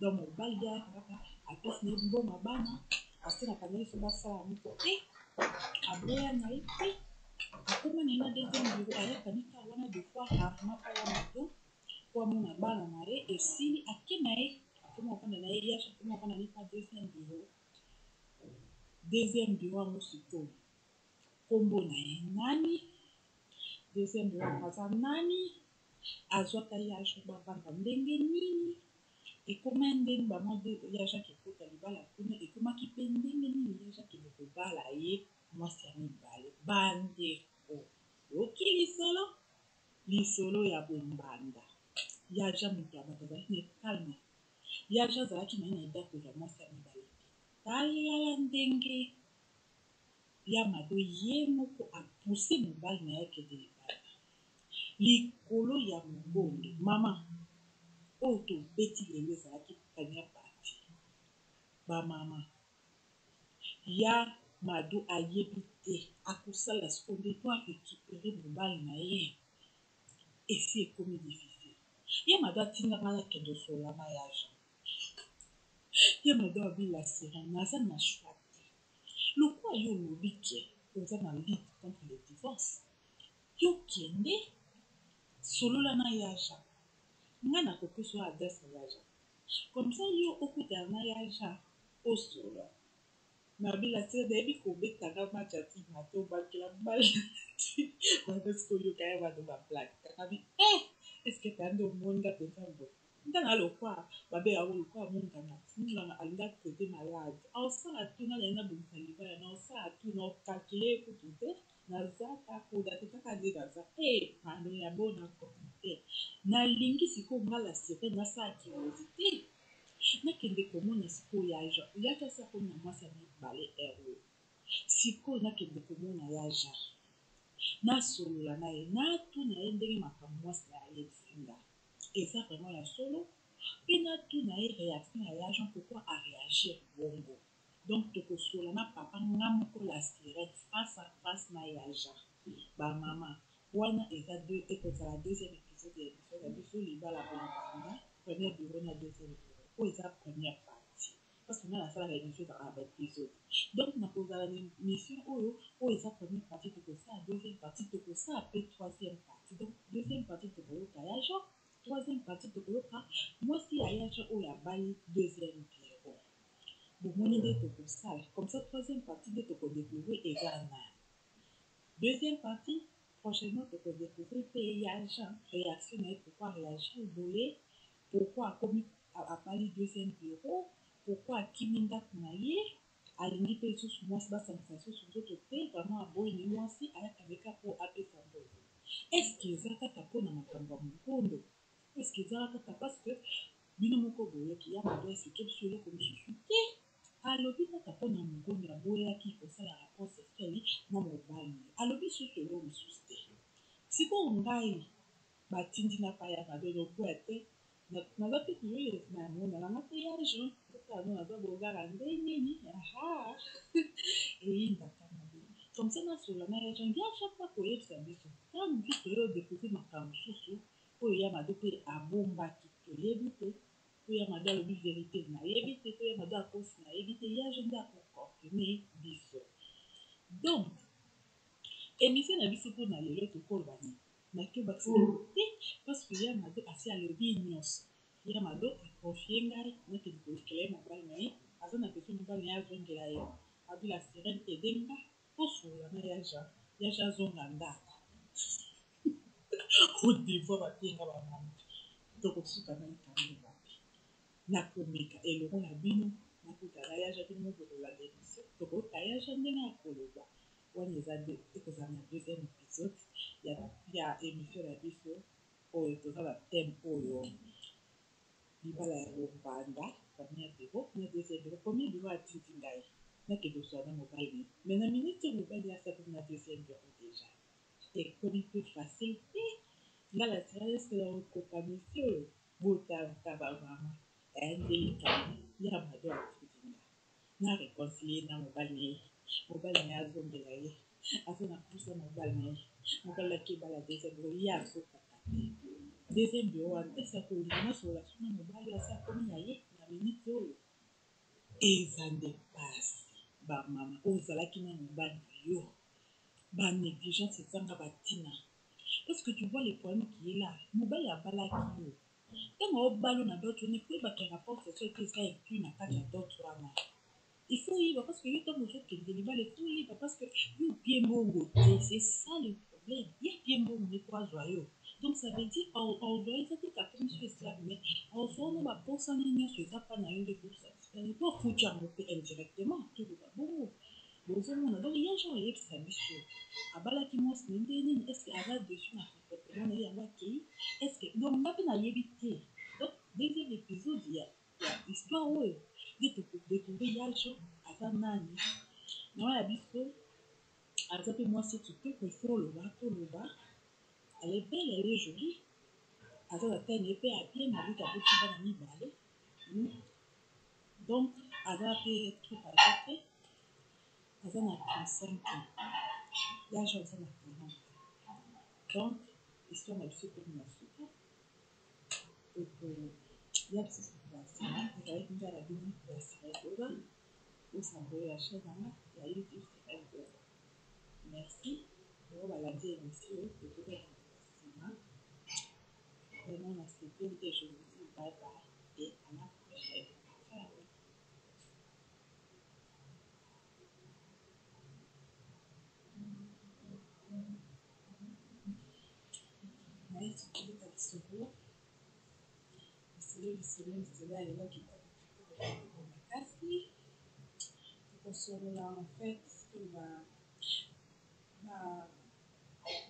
donc mobali ye ayaka kaka apesi na ye mbongo ya bana asalaka na ye so basala moko te aboya na ye te akoma na ye na deuxième bureau ayaka ni kaka wana des fois rarement pa ya Mado po amona bana na ye esili ake na ye akoma kofanda na ye ye akoma kofanda na ye pa deuxième bureau deuxième bureau yango sikoyo nkombo na ye nani deuxième bureau yango aza nani azwaka ye age bavanda ndenge nini ekoma ndenge bamwa ya Jacques ekota libala kuna ekomaki mpe ndenge nini ya Jacques akende kobala ye mwasi ya mibale bandeko oyoki lisolo lisolo ya bombanda ya Jean moto ya bato azalaki na calme ya Jean azalaki na ye na ida kozwa mwasi ya mibale te talala ndenge ya Mado ye moko apuse mobali na ye akende libala likolo ya mogondo mama oyo tobeti lelo ezalaki première partie bamama ya Mado ayebi te akosala sikoyo nde po arécupérer mobali na ye esi ekomi difficile ye Mado atindaka nakende osolola na ya Jean ye Mado abi la sirène naza na choix te lokola yo olobi ke oza na lutte contre le divorce yo kende solola na ya Jean nga nakopesa yo adresse ya ya Jean comme ça yo okutana na ya Jean osolola nabi la sirène nayebi kobetaka match ya ntina te obakela mobali wana sikoyo oyoka ya Mado bablague kaka bi eh est ce que ta nde omoni nga mpenza boye nga na lokwa babe yango lokwa monganga monganga alingi atraite malade aosala tu nga nalingi nabongisa libala na osala tu na ocalcule kutu te naza kakoda te kaka nde naza e pardon ya bona te nalingi sikoyo nga la sirène nasala curiosité nakende komona sikoyo ya Jean ya Jean asi akomi na mwasi ya mibale heure oyo sikoyo nakende komona ya Jean nasolola na ye natuna ye ndenge makambo mwasi na ye ayebisi nga eza vraiment ya solo mpe natuna ye réaction ya ya Jean pourquoi aréagir bongo donc tokosola na papa nga moko la sirène face à face na ya Jean bamama wana eza deux ekozala deuxième épisode ya émission na biso libala bombanda première bureau na deuxième bureau oyo eza première partie. Parce que nga nasalaka émission ezalaka na ba épisode. Donc nakozala na émission oyo, oyo eza première partie, tokosala deuxième partie, tokosala pe troisième partie. Donc deuxième partie tokoyoka ya Jean, troisième partie tokoyoka mwasi ya ya Jean oyo abali deuxième bureau. Bomoni nde tokosala comme ça, troisième partie nde tokodécouvrir eza nani. Deuxième partie prochainement tokodécouvrir mpe ya Jean, réaction na ye, pourquoi réagir boye, pourquoi akomi abali deuxième bureau, pourquoi akimi ndako na ye, alingi mpe lisusu mwasi basangisa lisusu nzoto te, vraiment aboyi ne mwasi ayaka leka mpo apesa mbongo. Est-ce eza kaka mpona makambo ya mokondo? Est-ce ezala kaka parce que bino moko boyoki ya Mado expliquer biso eloko mosusu te? Alobi kaka mpona mogondo, aboyaki kosala rapport sexuel na mobali, alobi susu eloko mosusu te. Sikoyo ngai batindi na pa ya Mado, noboya te, naza mpe curieuse na mona nanga mpe ya Jean, totala no naza bogara nde nini. Aha, eyindaka mabe comme ça. Nasola na ya Jean, ya Jean mpa koyebisa biso ntango mosusu toyo découvrir makambo mosusu oyo ya Mado mpe abombaki, toyebi te. To ya Mado alobi vérité, nayebi te. To ya Mado akosi, nayebi te. Ya Jean nde akoconfirmer biso. Donc émission na biso mpona lelo, tokoloba nini? Nakebakisa te, parce que ya Mado asi alobi nyonso. Ya Mado aconfier ngai nakende kolukela ye mobali na ye, aza na besoin mobali na ye azongela ye. Abi la sirène aide nga tosolola na ya Jean, ya Jean azonga ndako. Au devoir batenga bamama, tokosuka na likambo wapi? Nakomeka elongo na bino, nakutana ya Jean, bino moko bokolanda émission, tokoyoka ya Jean ndenge akoloba. Wana eza ekozala na deuxième épisode ya émission na biso oyo. Toza na thème oyo, libala ya bombanda, premier bureau na deuxième bureau. Premier bureau atindi ngai nakende kozwa na mobali, mais na minute oyo mobali asali na deuxième bureau déjà, ekomi mpe facile te. Nga la sirène, eske na kokoka mission oyo? Botalaka bamama nde likambo ya Mado atindi nga na réconcilier na mobali na ye, mobali na ye azongela ye, aza na posa mobali na ye. Mobali akebala deuxième bureau, ye azokoka te. Deuxième bureau wana, ese akolinga nasolola so na mobali oyo asi akomi ya ye na minute oyo? Eza nde pasi, bamama. Oyo ozalaki na mobali na yo, banégligence ezanga batina, parce que tu vois le problème qui est là. Mobali abalaki yo, ntango obala na dot wana, ifo oyebaka rapport sexuel mpe eza inclus na kati ya dot wana. Il faut oyeba, parce que yo ntango ozokende libala, il faut oyeba, parce que yo opie mbongo te. C'est ça le problème. Ye apie mbongo nde po azwa yo. Donc ça veut dire ozwa eza te kakomi so esclave, mais ozwa wana baposani nyonso eza mpa na yo nde kosatisfaire po ofuti yango mpe indirectement, toloba bongo. Bozomona, donc ye genre oyebisa biso abalaki mwasi na nde nini? Est ce que aza dessus na comportement na ye yango akei? Est ce que donc nga mpe nayebi te. Donc deuxième épisode ya histoire oyo nde tokodécouvrir ya Jean aza nani. Mama ya biso aza mpe mwasi kitoko, il faut oloba, toloba, elle est belle, elle est jolie, aza na taille na ye mpe ya bien, malika aboti bana mibale. Donc aza mpe trop âgé te, aza na 35 ans, ya Jean aza na 40 ans. Donc histoire na biso ekomi na suka. Ya lisusu ya nsima, ezalaki ngai na bino ya Sirène Goga. Bos'abonner na chaîne nanga ya YouTube Sirène Goga. Merci oyo balandi émission oyo. Tokutana na nsima. Vraiment nasepeli et je vous dis bye bye et à la prochaine. Ciao. Naye tokobeta lisolo, lisolo, lisolo, lisolo ya lelo kitoko, kitoko, kitoko makasi. Tokosolola en fait, toloba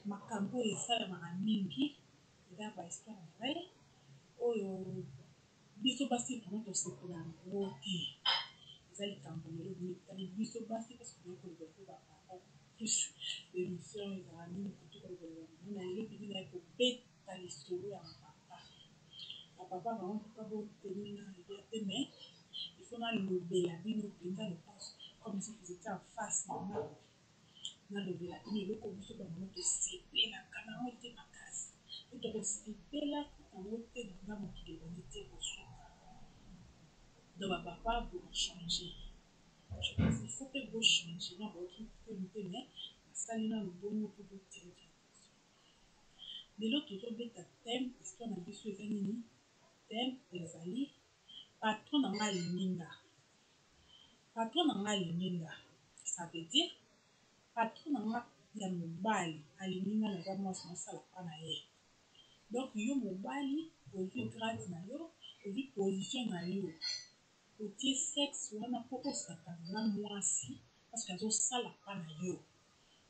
makambo oyo esalemaka mingi, eza bahistoire vrai oyo biso basi vraiment tosepela yango te. Eza likambo lelo etali biso basi, parce que toyei koloba mpe bapapa plus. Émission ezala mingi koki koloba bamama. Na lelo bino naye kobeta lisolo ya bapapa. Bapapa bango tuka boteni nga rivière te, mais il faut nalobela bino mpenza lokola comme si vous étiez en face na nga. Nalobela bino eloko biso bamama tosepelaka nango te makasi, po tokosepela yango te. Banda mokili ebandi te kosuka. Donc bapapa, bochanger. Botia attention. Lelo tozobeta thème, histoire na biso eza nini? Thème ezali patron na nga alingi nga. Patron na nga alingi nga. Ça veut dire patron na nga ya mobali alingi nga, naza mwasi, nasala mpa na ye. Donc yo mobali ozwi grade na yo, ozwi position na yo, otie sexe wana mpo osakana na mwasi parce que azosala mpa na yo.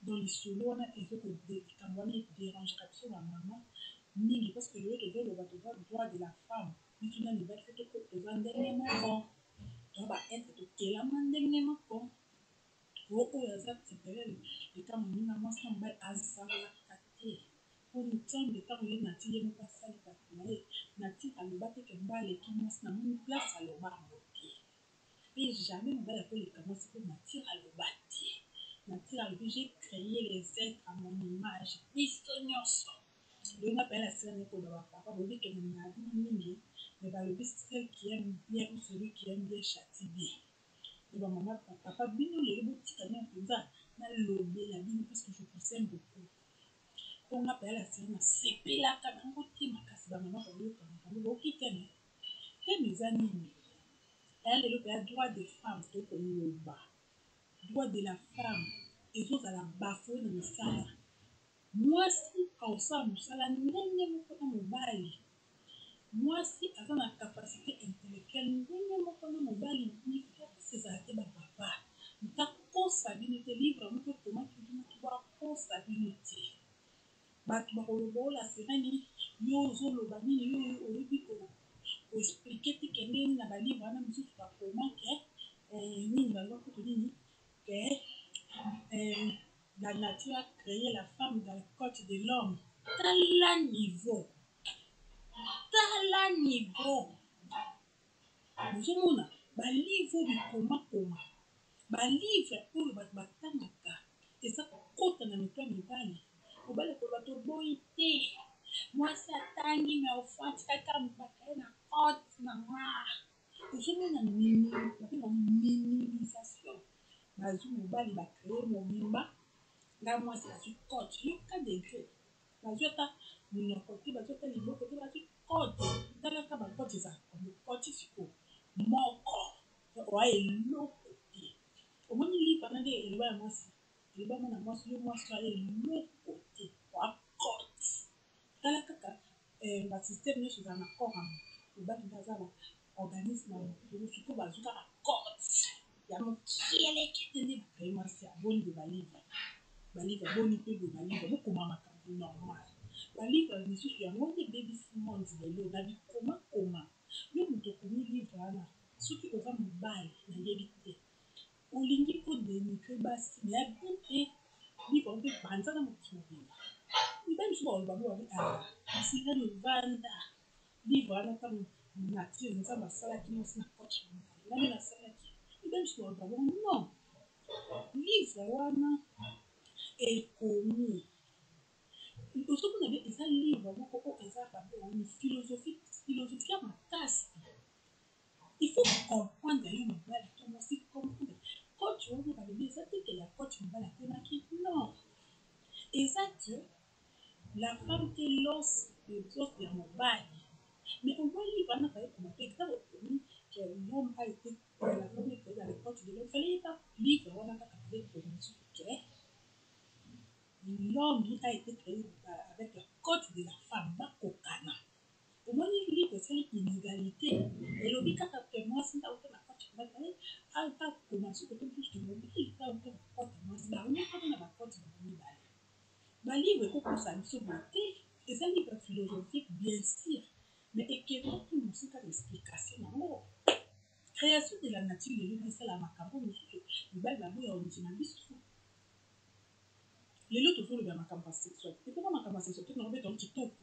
Donc lisolo wana, likambo wana ederangeaka biso bamama mingi, parce que lelo tozoloba, toza droit de la femme. Biso na mibali mpe toza ndenge moko, toza baêtre tokelama ndenge moko. Oyo aza supérieur leka moninga mwasi na mobali azalaka te, mpo Nzambe, ntango ye nati, ye moko asali bato na ye, nati aloba te ke mobali aleki mwasi. Namoni place aloba yango te, mpe jamais mobali akoleka mwasi, mpo nature aloba te. Nature alobi: "J'ai créé les êtres à mon image." Biso nyonso lelo na payela sila nekoloba, bapapa boyebi ke na bino mingi, mais balobi celle qui aime bien ou celui qui aime bien châtie bien. E bamama, papa, bino lelo botika nino mpenza nalobela bino, parce que je vous aime beaucoup. Mpo nga payala sila nasepelaka nango te makasi. Bamama bayoka makambo, boyoki teme. Teme eza nini? Eya lelo mpe ya droit de femme. Tokoloba droit de la femme ezozala bafoué na misala. Mwasi akosala mosala ndenge moko na mobali. Mwasi aza na capacité intellectuelle ndenge moko na mobali. Différence ezala te. Bapapa, moto akosa bino te. Livre moko ekomaki moto bakosa bino te. Bato bakoloba ola sirene, yo ozoloba nini? Yo oyebi koexpliquer te ke ndenge nini na balivre wana mosusu bakoma ke nini, baloba kutu nini, ke la nature a créé la femme dans le côte de l'homme. Tala niveau, tala niveau. Ozomona balivre oyo bikomakoma, balivre oyo bato batangaka, eza kokota na mito ya mibali. Mobali akoloba toboyi te, mwasi atangi, me ofandi kaka bakaye na côte na nga. Ozomona minimisation. Bazwi mobali, bacréer mobimba, nga mwasi bazwi côte. Yoka degré, bazwi ata monoko te, bazwi ata liboko te, bazwi côte. Talaka bacote ezalaka côte sikoyo moko oya eloko te. Omoni livre wana nde eloba ya mwasi, eloba mwana mwasi, yo mwasi oya eloko te, oya côte. Tala kaka basystème nyonso ezala na corps ya moto. Mobali nde aza na organisme ya moto. Sikoyo bazwi kaka côte ya mokieleke te nde bacréer mwasi. Aboni boye balivre, balivre boni mpe boye, balivre bokoma makambo normal. Balivre misusu yango nde ebebisi monde lelo na bikomakoma. Yo moto okomi livre wana, soki oza mobali, nayebi te, olingi odénigrer basi, mais ya bien te. Livre mpe banza na mokili mobimba. Mibali mosusu baloba ngo babi ah sirene vanda livre wana. Ntango nature, Nzambe asalaki mwasi na côte ya mobali, ngai nasalaki. Mibali mosusu baloba bongo. Non, livre wana ekomi, ozomona be, eza livre moko oyo eza babengi philosophie, philosophie ya makasi. Il faut comprendre, yo mobali to mwasi, comprendre côte wana balobi eza te ke ya côte mobali atemaki. Non, eza que la femme te l'os de l'os ya mobali. Mais omoi livre wana bayekoma mpe ntango okomi que l'homme a été, la femme est créée dans les côtes de l'homme, fallait pas livre wana kaka fallait koma lisusu ke l'homme a été créé avec la côte de la femme, bakokana. Omoni livre esali inégalité. Elobi kaka ke mwasi nde auta na côte ya mobali, akoma soki te mosusu ke mobali mpe auta na côte ya mwasi. Bango kaka na bacote bango mibale. Balivre ekokosa biso boye te. Eza livre philosophique, bien sûr, mais ekendaki mosika na explication nango. Création de la nature lelo nde esala makambo mosusu. Mibali baboya ondima biso. Lelo tozoloba makambo ya sexualité, mpona makambo ya sexualité nango mpe kitoko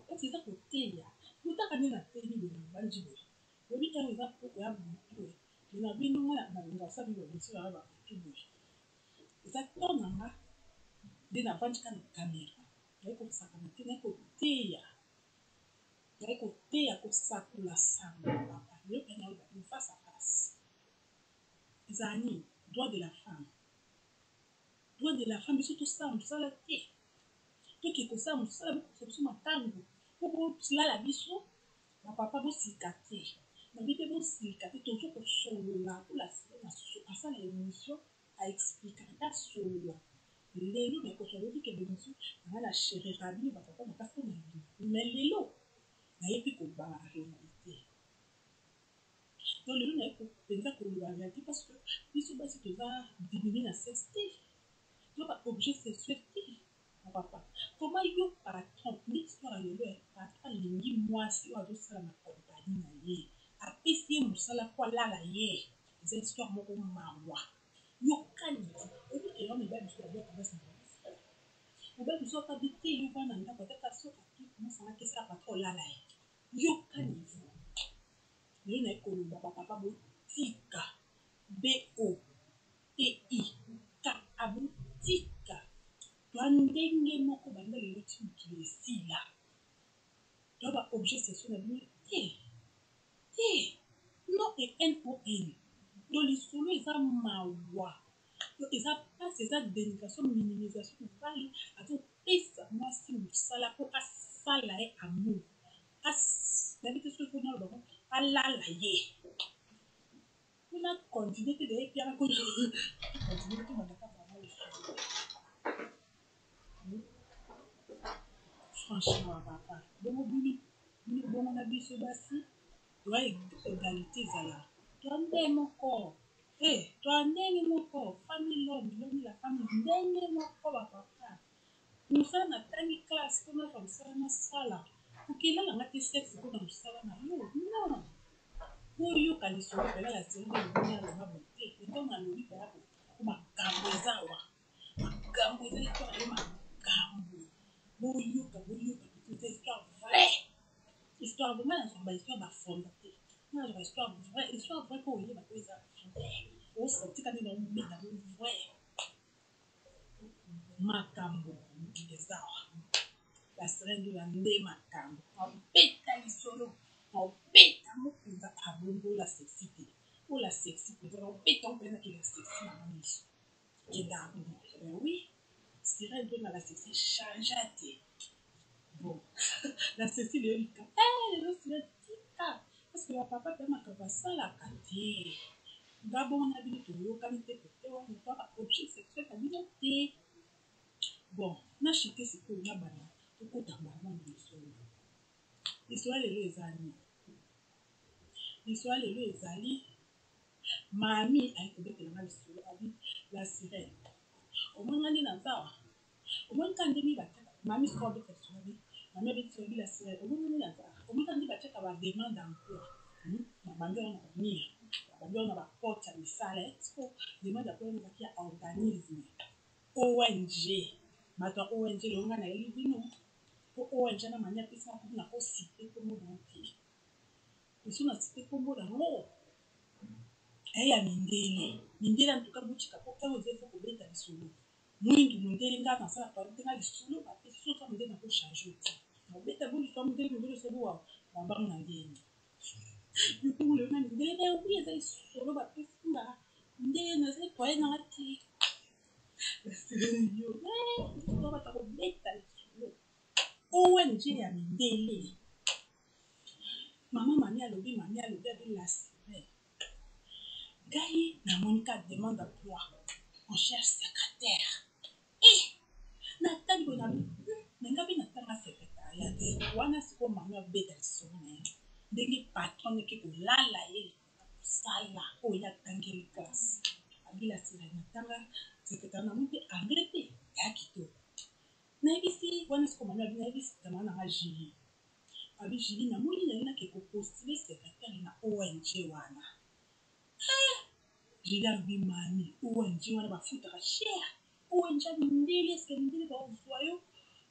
kasi eza koteya kotaka nde natemi boye na bandi boye. Oyebi ntango eza poko ya butu me na bino, nga nalinga kosala mingi baémission yanga babutu boye. Eza to na nga nde navandi kaka na caméra, naye kosakana te, naye koteya, naye koteya, kosakola sango. Papa, lelo mpe nayoba bino face à face. Ezala nini? Droit de la femme. Droit de la femme, biso tosala mosala te. Toke kosala mosala, bokokisa biso matango po bolala biso. Ba papa bosika te, nabi mpe bosika te, tozo kosolola mpo la asala émission a expliquaka te, asolola lelo na kosolola oyoki ke émission nanga na chéri bino ba papa makasi mpo na bino, mais lelo nayebi koloba ba réalité. Donc lelo nayebi mpenza koloba réalité parce que biso basi toza diminue na sexe te, toza ba objet sexuel te. Papa, comment yo patron, nde histoire ya lelo, patron alingi mwasi oyo azosala na compagnie na ye, apesi ye mosala po alala ye? Eza histoire moko mawa. Yokani ti oyebi ke yo mibali mosusu babwaka basi na bango, mobali mosusu akabi te, yo vanda ndako ataka so mosanga kesala patron olala ye. Yoka niveau lelo naye koloba, bapapa botika bo ti ka botika toa ndenge moko banda lelo ti mokili esila, toa ba objet sexuel na bino te te, non et non. Donc lisolo eza mawa, eza mpasi, eza dénigration, minimisation. Mobali azopesa mwasi mosala mpo asala ye amour, nayebi te soki mpona aloba alala ye. Mpona continue te, daye piaka continue te, bandaka vraiment lisolo. Franchement papa, bongo bino bino bongo na biso basi toa égalité ezala, toa nde moko, toa ndenge moko, famille l'homme, l'homme la femme, ndenge moko. Bapapa, mosala natangi classe mpona nazwa mosala, nasala okelalanga te sexe mpona mosala na yo, non. Oyoka lisolo mpela ya seri nde alobi, aloba boye te, ntango alobi mpela po makambo eza awa, makambo eza histoire yo, makambo boyoka, boyoka, eza histoire vrai, histoire vrai. Nga nazwaka ba histoire bafonda te, nga nazwaka histoire vrai, histoire vrai mpo oyeba ko eza vrai, osentika nde naobeta ngo vrai. Makambo eza awa, la sirène ndola nde makambo, abeta lisolo, abeta ngo mpenza abongo la sexy te, oyo la sexy mpenza obeta ngo mpenza ke la sexy na miso kenda bongo. Oui, sirène ndola la sexy change te. Bon, la sexy lelo lika lelo sirène tika parce que bapapa mpe makambo asalaka te. Nga bongo na bino toyokani te kote wana, toa ba objet sexuel na bino te. Bon, nachite sikoyo, na bana tokota bango na lisolo. Lisolo lelo eza nini? Lisolo lelo ezali mami aye kobetelanga lisolo, abi la sirène, omoni nga nde naza awa, omoni ka ndenge batiaka mami. Sikoyo abeta lisolo, abi mami abeti abi la sirène, omoni nga nde naza, omoni ka nde batiaka ba demande d'emploi na bandi wana na bamire, babandi wana na baporte ya misala. Sikoyo demande d'emploi wana ezalaki ya organisme ONG, bato ya ONG. Lelo ngai nayebi bino po ONG na mami apesaka kombo, na kociter kombo nango te, biso na citer kombo nango ya mindele, mindele en tout cas botika po oyo eza ifo kobeta lisolo mwindu mondele. Ngai nasala pardon te, nga lisolo bapesi so oza mondele, nakochange te, nabeta bo lisolo mondele, mondele osali wa babango na ndenge yokongo lelo na mindele. Mais oui, eza lisolo bapesi nga nde nazali poye nanga te yo bata kobeta lisolo ONG ya mindele. Mama mami alobi, mami alobi, abi la sirène, ngai namoni ka demande d'emploi, on cherche secrétaire. E natali boye, nabi me ngai mpe natanga secrétariat te wana. Sikoyo mami abeta lisolo na ye ndenge patron eke kolala ye kosala oyo atangeli classe. Abi la sirène, natanga secrétariat, namoni mpe anglais mpe ya kitoko. Nayebisi wana sikoyo mami abi, nayebisi mama nanga Julie, abi Julie, namoni naye nake kopostuler secrétaire na ONG wana. Julie alobi mami, ONG wana bafutaka cher, ONG ya mindele, eske mindele bakozwa yo?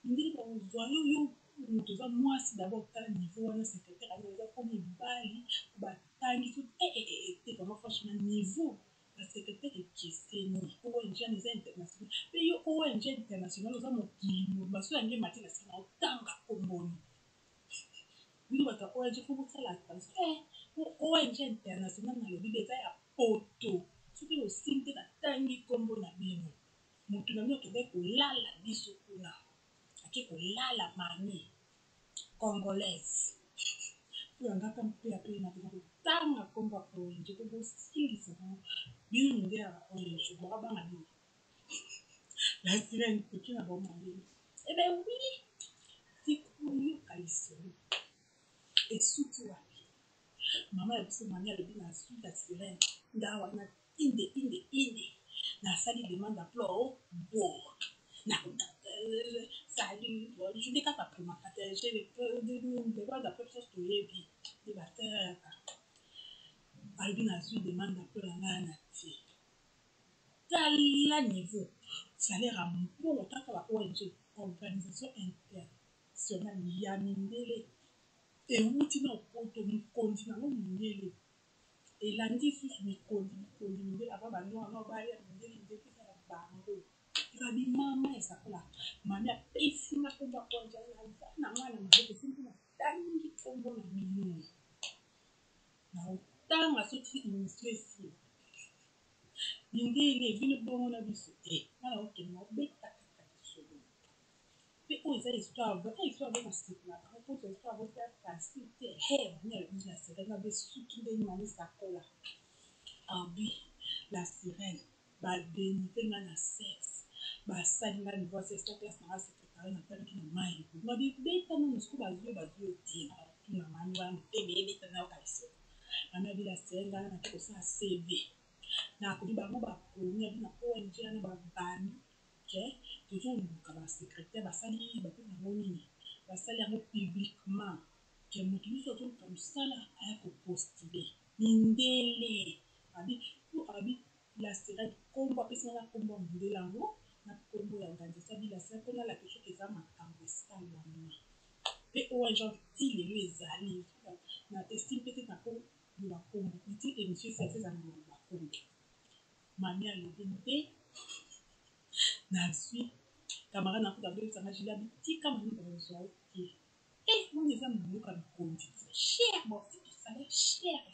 Mindele bakozwa yo, yo moto oza mwasi d'abord, tala niveau wana secrétaire ani eza mpo mibali batangi so te. Vraiment, franchement, niveau basecrétaire ekeseni. ONG wana eza international mpe yo ONG international oza mokili mobimba, so yange mati na nsima otanga komboni bino bato ya ONG fo bosala attention po ONG international nalobi eza ya poto. Soki osimbi te, natangi nkombo na bino. Moto na bino akendaki kolala biso kuna, ake kolala mami congolaise. Mpo ya ngaka mpe ya pe na kotanga nkombo ya ONG mpo bosilisa bango bino mindele ya ba ONG bakabanga bino. La sirène toki na bango mabe. Eh ben oui, tikoyoka lisolo esuki wapi? Mama ya biso mami alobi na suki ya sirène ndawa na inde inde inde nasali demande d'emploi o bo salut bonjour nde kaka promaka te j'ai le demande d'emploi biso toyebi nde bateraka alobi nazwi demande d'emploi na ngai na tie tala niveau salaire ya mbongo kaka ba ONG organisation internationale ya mindele ewuti na poto mokonzi nango mindele elandi lisusu mikonzi mikonzi mindele ava banoir na baya mindele mindele eza ya bango ebabi mama esakola mami apesi nga nkombo ya ONG naza na ngai na maboko esimbi natangi nkombo na bino na otanga soki émission esili mindele bino bongo na biso te nga na okende obeta kaka lisolo mpe oyo eza histoire vraie histoire vraie nasepelaka yango mpo histoire vraie eza facile te he mami alobi la sirène abe suki ndenge mami sakola abi la sirène badenigre nga na sexe basali nga niveau ya sexe to classe na nga secrétariat natalaki na mai ngabi beta nano siko bazwi yo bazwi yo te na tuna mami wana motema ebeta nayoka lisolo mami abi la sirène nga nake kosala CV nakomi bango bakomi abi na ONG wana babandi ke tozoluka ba secrétaire basali babenga yango nini basali yango publiquement ke moto nyonso azoluka mosala aya kopostule mindele abi po abi la sirène nkombo apesi nga na nkombo ya mondele yango na nkombo ya organisation abi la sirène mpo nalakisa soki eza makambo esalama mpe ONG ti lelo ezali na estime mpe te nakoloba nkombo ti émission esi eza na koloba nkombo mami alobi nde nazwi camarade nakuta abebisanga jili abi tika mami bakozwa yo te eh wana eza mboka mikonzi cher bon salaire cher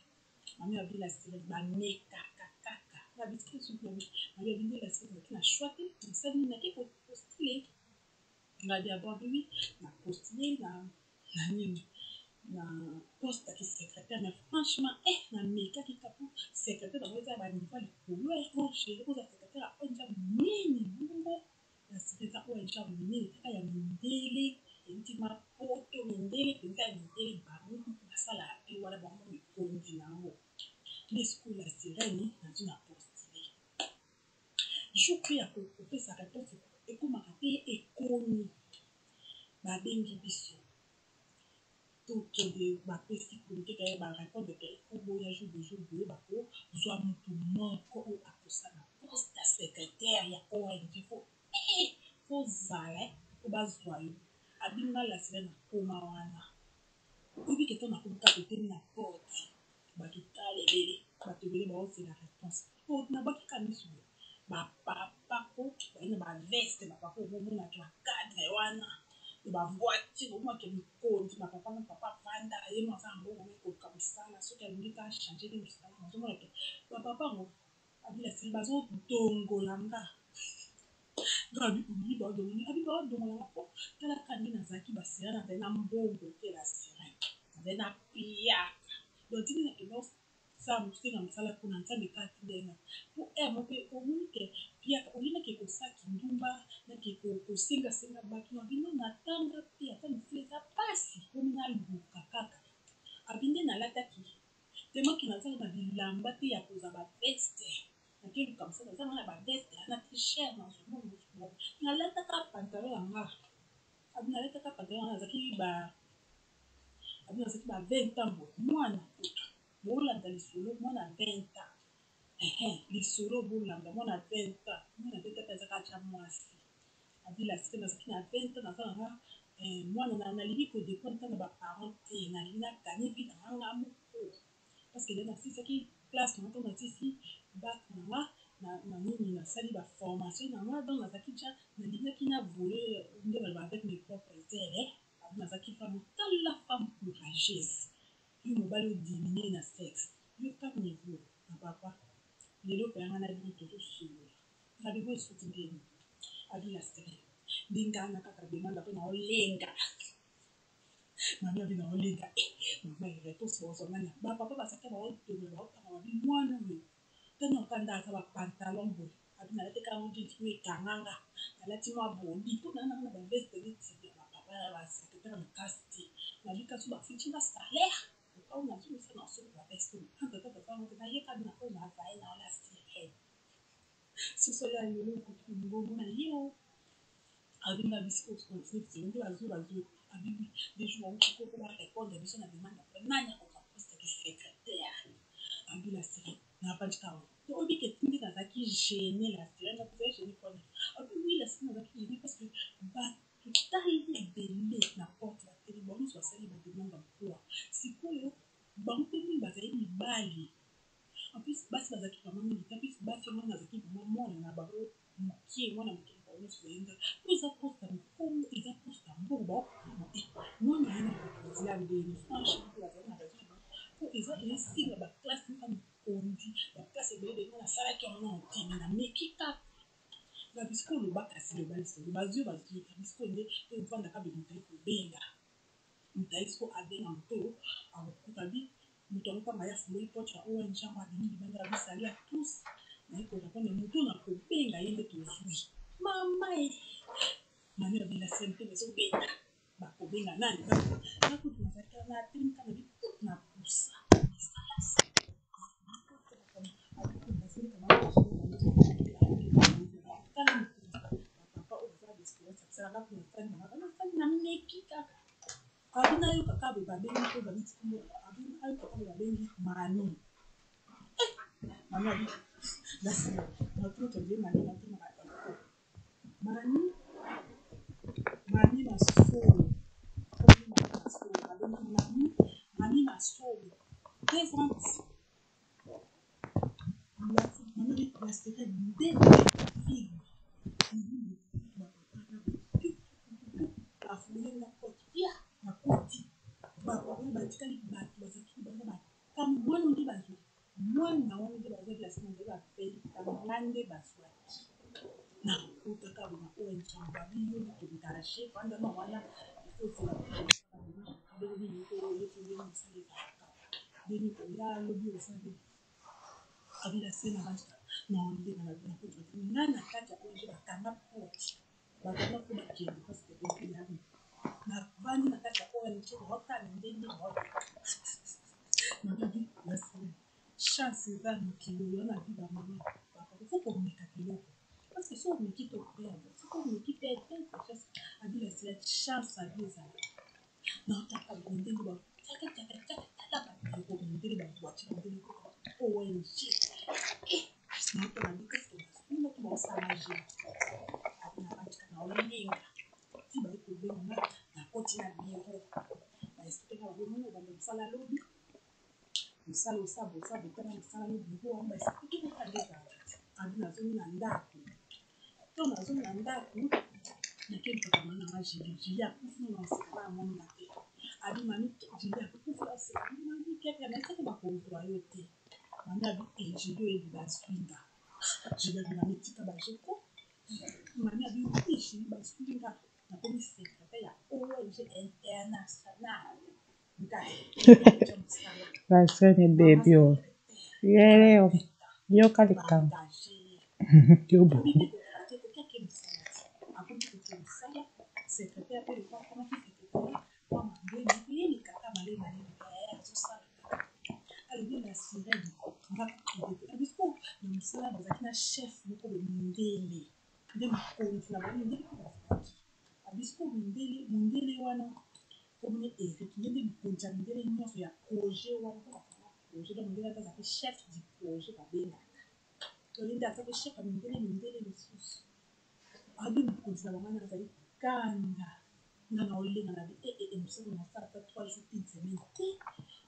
mami abi la sirène bamekaka kaka na bisika soki mami abi nde la sirène azalaki na choix te nasali nini nake kopostule ngabi abobi wi na postule na nini na poste ya secrétaire mais franchement eh namekaki kaka po secrétaire bango eza ba niveau likolo oh chéri oza secrétaire ya ONG monene bongo la secrétaire ONG monene kaka ya mindele euti mapoto mindele mpenza ya mindele bango basalaka mpe wana bango mikonzi na yango nde sikoyo la sirène nazwi na postule jour mpe ya kopesa réponse ekomaka te ekomi babengi biso tokende bapesi komite kaye barépondre ke oboya jour de jour boye bakozwa motu moko oyo akosala poste ya secrétaire ya ONG fo kozala po bazwa yo abinga la sirène akoma wana oyebi ke ntango nakomi kaka totemi na porte bato tala ebele bato ebele baozela réponse po nabwaki kaka miso boye bapapa ko baye na baveste bapapa obomonaki bacadre wana na bavoiture omonaki mikonzi bapapa na papa avanda ye mo aza na mbongo me koluka mosala soki alingi ka change nde mosala nazomona ke bapapa yango abila sili bazodongola nga nga abi olingi baodongola abi baodongola nga po talaka nde nazalaki basirene nazali na mbongo te la sirene nazali na piaka donc tini nakenda sala mosenga mosala kuna nzambe kaka atinda ye nga po heure moko pe omoni ke piaka olie nake kosala kindumba nake kosengasenga bato na bino natanga pe ata mosala eza pasi komi naluka kaka abi nde nalataki tellement ke naza na bilamba te ya kozwa ba veste nake luka mosala naza na ba veste wana te cher nazwa nalataka pantalon ya nga abi nalataka pantalon wana nazalaki ba abi nazalaki ba 20 ans boye mwana kutu bolanda lisolo mwana 20 ans ehe lisolo bolanda mwana 20 ans mwana 20 ans mpe azalaka atia mwasi abi la sika nazalaki na 20 ans naza nanga mwana nalingi kodépendre ta na baparent te nalingi naganye vie na nga moko parce que nasilisaki classe na nga ntango nasilisi bac na nga na nini nasali baformation na nga donc nazalaki ja nalingaki na voler nde baloba avec mes propres ailes abi nazalaki femme tala femme courageuse yo mobali odiminue na sexe yoka niveau na papa lelo mpe yanga na bino tozosolola ngabi bo esuki ndeni. demande mpe naolenga. Mami abi naolenga eh mama réponse bozwa nani? Bapapa bazalaki baotonga baokanga babi mwana oyo tani okanda aza bapantalon boye abi nalati kaka ngo jeans oyo ekanganga, nalati mwa bodi mpo naa nanga na baveste neti ya bapapa ya basecrétaire makasi te. Nabi kasi bafuti nga salaire okao nazongisa na osomba baveste oyo entre temps papa yango te nayekabi na oyo nazali na ola sirene soso ya lelo ekoki mongongo na ye o abenga biso continue biso nde bazwi bazwi abi oui des jours bauti koko barépondre biso na demande ya nani akozwa poste ya secrétaire. Abi la sirene navandi kaka to oyebi ke tindi nazalaki gêné. La sirene nazalaki gêné mpona abi oui la sirene nazalaki gêné parce que bato tali ebele na porte bateli bango nyonso basali bademande d'emploi. Sikoyo bango mpe mingi bazali mibali, en plus basi bazalaki vraiment mingi te. En plus basi yango nazalaki vraiment mwana na bango mokie, mwana moke na bango nyonso ezali nga po eza poste ya mokongo, eza poste ya mbongo. Baokoma mwana ye na mokonzi ya ndeni. Franchement mpe bazali na raison na bango po eza esinga baclasse nika mokonzi, baclasse ebele ebele. Nga nasalaki yango nano te me nameki kaka na bisiko oloba kasi loba lisolo bazwi bazwi na bisiko nde tovandaka be moto ayi kobenga moto ayi siko abenga moto oyo akokuta bi moto yango ntango aye afungoli porte ya ONG yango abimi libanda abi salut à tous, naye korépondre moto oyo nakobenga ye nde tozwi mama e mami abela sente ezobeta bakobenga nani nakutu nazalaki wana atelemi kaka na bi na pusa. Papa oyo baza baexpérience ya kosala nga kuna na meki kaka abi nayoka kaka boye babengi mpo babiti kombo abi ayoka kaka boye babengi mami mami abi nasima natuna tondie mami natunaka eko mami mami masolo mami masolo babengi mami mami masolo présente mami la sirène nde fille bafungoli nga porte pia nakoti bapapa batikali bato bazalaki libanda bakami mwana nde bazwi mwana wana nde bazwaki la sirène nde bapelika nga nde bazwaki nakotaka na ONG babi yo nde toengage vandama wana ifozela ndenge nini oyeki ndenge mosala ezalaka ndenge oya lobi osali abila se na bandi na olenga na bino nakoti nga na kati ya ONG bakanga porte bakanga mpo bakende parce que epi navandi na kati ya ONG naotala ndenge nabi la sirène chance eza mokili oyo na vi bamama papa faut komeka biloko parce que so omeki to perdre soki omeki te te chance abi la sirène chance abi ezalaka naotaka boye ndenge batiaka tiaka tiaka tala babiloko mindele baboîte mindele ONG naotala bi parce que basuna to baosala je abi na batika na olenga ti baye kobenga nga nakoti na bureau baexpliquer nga babomoni obanda mosala lobi mosala osala osala botanga mosala no bureau wana baexpliquer nga nde ezalaka ti abi nazongi na ndako to nazongi na ndako nakendaka mama nanga Julie. Julie akufi na oseka na amoninga te abi mami Julie akufi oseka mami keke na esaki bakozwa yo te mami abi e Julie oyebi bazwinga Julie abi mami tika bajeko mami abi oui Julie bazwinga nakomi secrétaire ya ONG international. La ebebi oyo yeleo yoka likambo yo bongo. Secrétaire mpe lokola akomaki secrétaire mwa mabe eyelekaka malema azosala alobi na sirene nga bisiko na mosala bazalaki na chef moko boye mondele nde mokonzi na bango mindele mpe bazalaki abisiko mindele mondele wana komoni Eric ye nde mokonzi ya mindele nyonso ya projet wana mpo bazala projet donc mondele ata azalaki chef du projet babengaka to ye nde azalaki chef ya mindele mindele lisusu abi mokonzi na bango wana azali kanda nga na olenga na bi e mosala na osala ata 3 jours une semaine te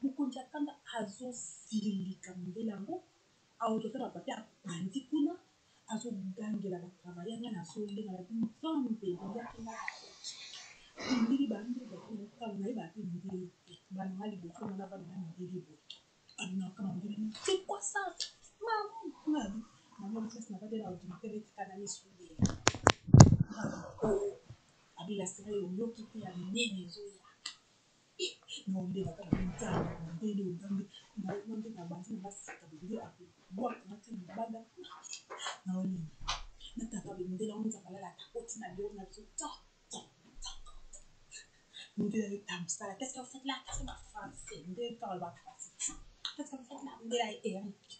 mokonzi ya kanda azosilika mondele yango aozwa te bapapier abandi kuna azogangela batravailleur nga nazolenga na bi nzambe eliaki nga mindele bande bakokala nayeba te mindele te bananga liboso nga navanda na mindele boye abinaka mindele c'est quoi ça mama nga abi mama place na bade na ordinateur etika na misu ndenge. Abi la sirène oyoki te ya minene ezoya. Naolela kaka nzambe mondele nzambe nde na banzi na basika bende akobwaka nga te libanda naolela nataka bendele yango nzambe alalaka akoti na biro na biso to to to mondele ayeta mosala. Qu'est-ce que vous faites là? Qu'est-ce que ba français nde kaka ba français, qu'est-ce que vous faites là? Mondele aye Eric.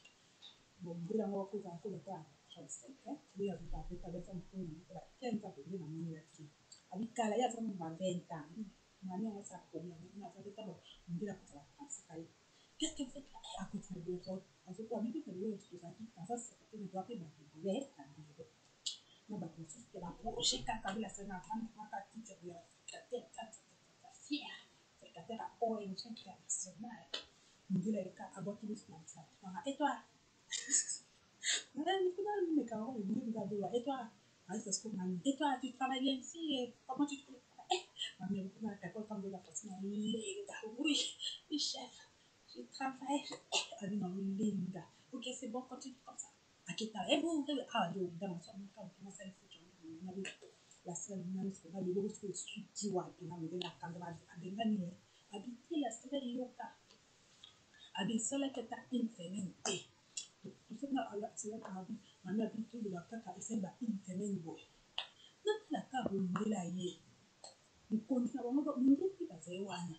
Bon, mondele yango akozala akozala ta 35 nde azota abeta beta mokolo na ba 15 ans pende namonelaki abikala ye aza ba 20 ans. Mami yango asala problème aza beta. Bon, mondele akozala français kaye, qu'est-ce que vous faites là? Akoti na biro, azokoa bibi na biro. Tozalaki naza secrétaire, toza mpe bato ebele na biro na bato mosusu ya baprojet kaka. Bila sena avandi kaka titre ya secrétaire, fier secrétaire ya ONG internationale. Mondele ayeka abwaki biso na mosala nanga. Et toi, kuna meka yango ndenge azoba, et toi, et toi, tu travailles bien ici, comment tu trouves? Eh, mami kuna réponse comme de la façon lenga. Oui, oui chef, je travaille. Abi na lenga. Ok, c'est bon, continue comme ça. Akita et vous ah yo dans son quand on sait la semaine na biso na biloko soki esuki wapi na ndenge akanda abengani ye. Abi te la semaine yoka abi esalaki ata une semaine te. Abi mami abi toloba kaka esali ba une semaine boye. Natala kaka mondele ye mokonzi na bango, mindele mpe bazali wana,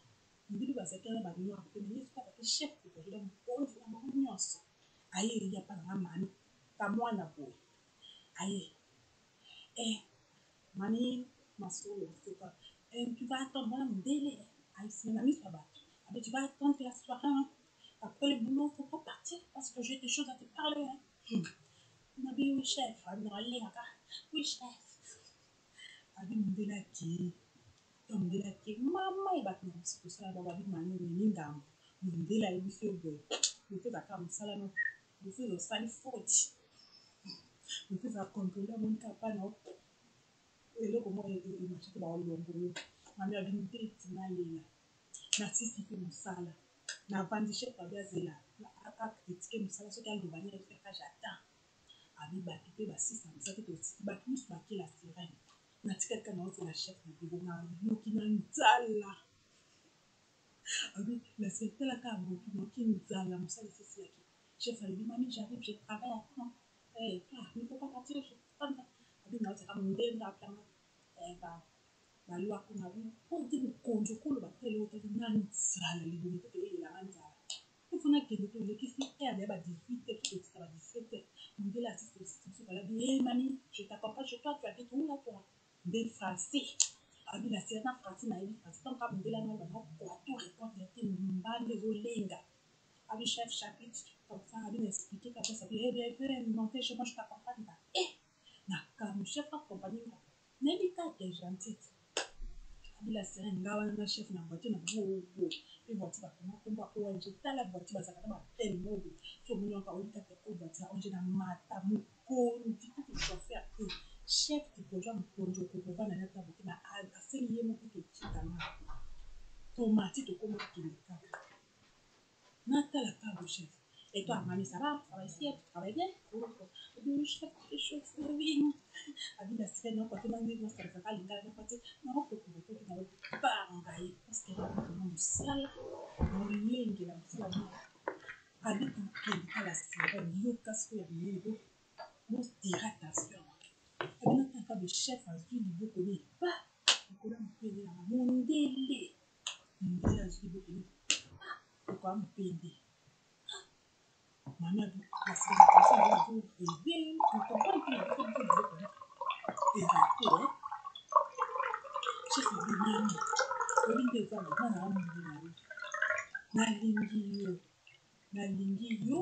mindele bazalaki wana banoir mpe mais ye soki azalaki chef de projet, donc mokonzi na bango nyonso. Aye ya mpa nanga mami kamwana boye aye eh mami masolo c'est quoi? Eh, tu vas attendre wana mondele ayesima na miso ya bato. Abi tu vas attendre la soirée, hein? Après le boulot, faut pas partir parce que j'ai des choses à te parler, hein? Nabi oui chef. Abi na alengaka oui chef. Abi mondele akei to mondele akei mama ye bato na biso tosala bango. Abi mami omemi ngambo, mondele ayebisi yo boye, moto ezalaka mosala no, moto osali faute, moto eza contrôle amoni kaka pa na eloko moko emarche te, baolongo yo. Mami abi ndeti nalela nasisi mpe mosala navandi. Chef abi azela akritike mosala soki aloba nini kaka j'attends. Abi bato mpe basisa mosala te, tosisi bato nyonso bakela sirène natikali kaka naozela chef na biro nayoki na nzala. Abi la tala kaka boki nayoki nzala mosala esisilaki. Chef alobi mami j'arrive, je travaille, attends. Eh toi, il faut pas partir, je abi naozaka mondele aplanga balwa kuna. Abi po te mokonzi okoloba te eloko te na nzala libumu te toyelanga nzala ifo nakende tolekisi heure ya ba 18 heures totika ba 17 heures. Mondele asisi tosisi biso balabi e mami je t'accompagne chez toi, tu habites où là toi? Nde français abi na sera na français nayebi français ntango kaka mondele wana bana koato répondre te mbanda ezolenga. Abi chef chapitre comme ça abi na expliqué kaka ça. Abi eh bien viens monter chez moi, je t'accompagne ba eh na chef accompagné nga nayebi kaka gentil. Abi la sirène nga wana na chef na voiture na bango owo mpe voiture bakoma komba ONG. Tala voiture bazalaka na bapele moko so omoni waka oyebi kaka o voiture ya ONG na mata mokonzi kutu chauffeur te chef du projet mokonzi okokovanda na tabo te asengi ye moko tokitanga tomati tokoma kokende kaka natala kaka chef. Et toi, mamie, ça va? Ça va ici? Tu travailles bien? Oui, chef, je oui. Abi la sirène, non, côté non, non, ça va lingala, non, côté, non, côté, côté, non, banga ye, parce que na mosala, nolengela mosala. Abi tokende kala sirène, yoka sikoyo ya minene bo, botira attention. Abi nataka be chef azwi liboko ne pa likolo ya mopende nanga mondele, mondele azwi liboko ne pa likolo ya mopende. Mami abi la sirène, attention, azo rêver, comprendre que na biso biso biloko eza te. Chef abi mami oyebi nde eza nga na amungu na yo nalingi yo nalingi yo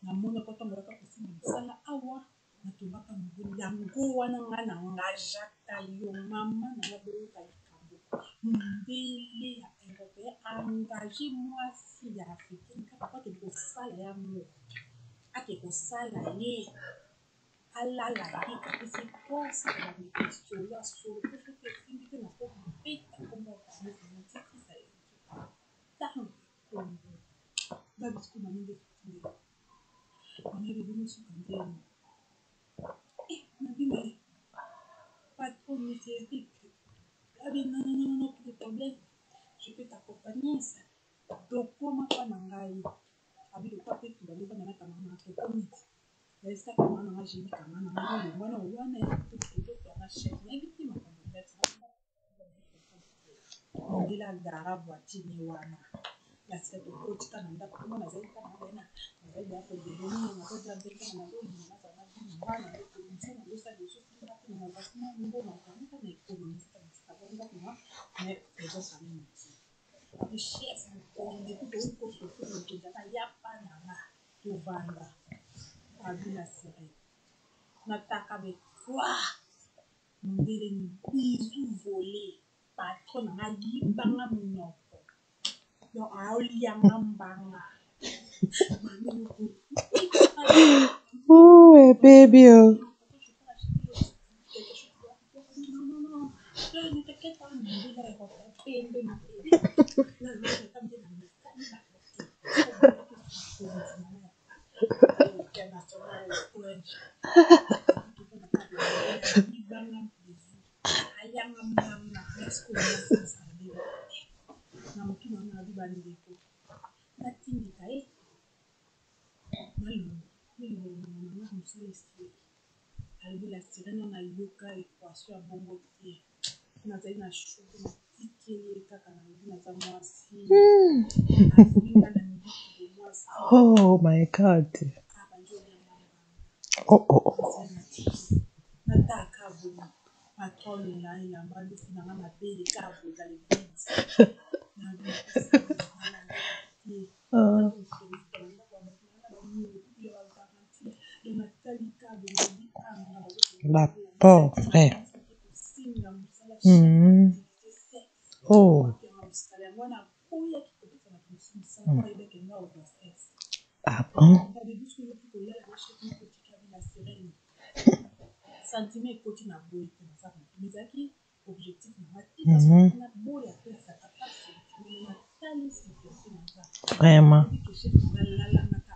namonaka ntango oyaka kosimba mosala awa natongaka mobulu yango wana nga na ngajaka yo mama nanga boyoka likambo mondele ya européen engage mwasi ya africaine kaka po akende kosala yango ake kosala ye alala ye apesi posa bandeko lisolo ya solo mpo soki esimbi te nakobeta kombo natikisa ntango kombo babisiko mami nde soki nde mami abebongo suka ndeni nabi me patron monsieur Eric. Non, non, non, non, pas de problème, je peux t'accompagner. Tokóma mpa na ngai, abi lokwa mpe tobandi mpa na nga na tokomi ti nayesika kamara na nga, jebi kamara na nga longwana wana totwanga chef, nayebi te makambo ndati mondele agara voiture ne wana. Na sika tokoti ka na ndako kuna, nazali kaka na nazali deya kodeboni, nazodia mpe kaka nazobima, nazala na bana mosala, nazosala lisusu nga mpe nazalaki na mbongo nakanaka na économie kaka ndako na, mais faisons quand même utile. Abi chef mokonzi kutu okososo mokonzi aka yapa na nga, tovanda. Abi na sirene nataka be kwa mondele bizu volé, patron na nga libanga monoko, donc aolianga mbanga. Ouh, baby. Oh. Na motu na nga abi bandeko natindika ye nalongo nanga mosala esili. Alobi la sirene nayoka équation ya bongo te, nazali na choc, natikeli ye kaka, nalobi naza mwasi, azwi nga na miliki bomwasi. Oh my God. Abandi olianga mbanga. Oh. Nataka bongo patron longa elamba ndoki nanga mabele kaka bozala vide. La pauvre. Oh. Ah bon? Sentiment ekoti na boye te, naza motu ezalaki objectif na nga te, naboya apesaka sentiment, natali situation naza. Vraiment. Ke chef nalalangaka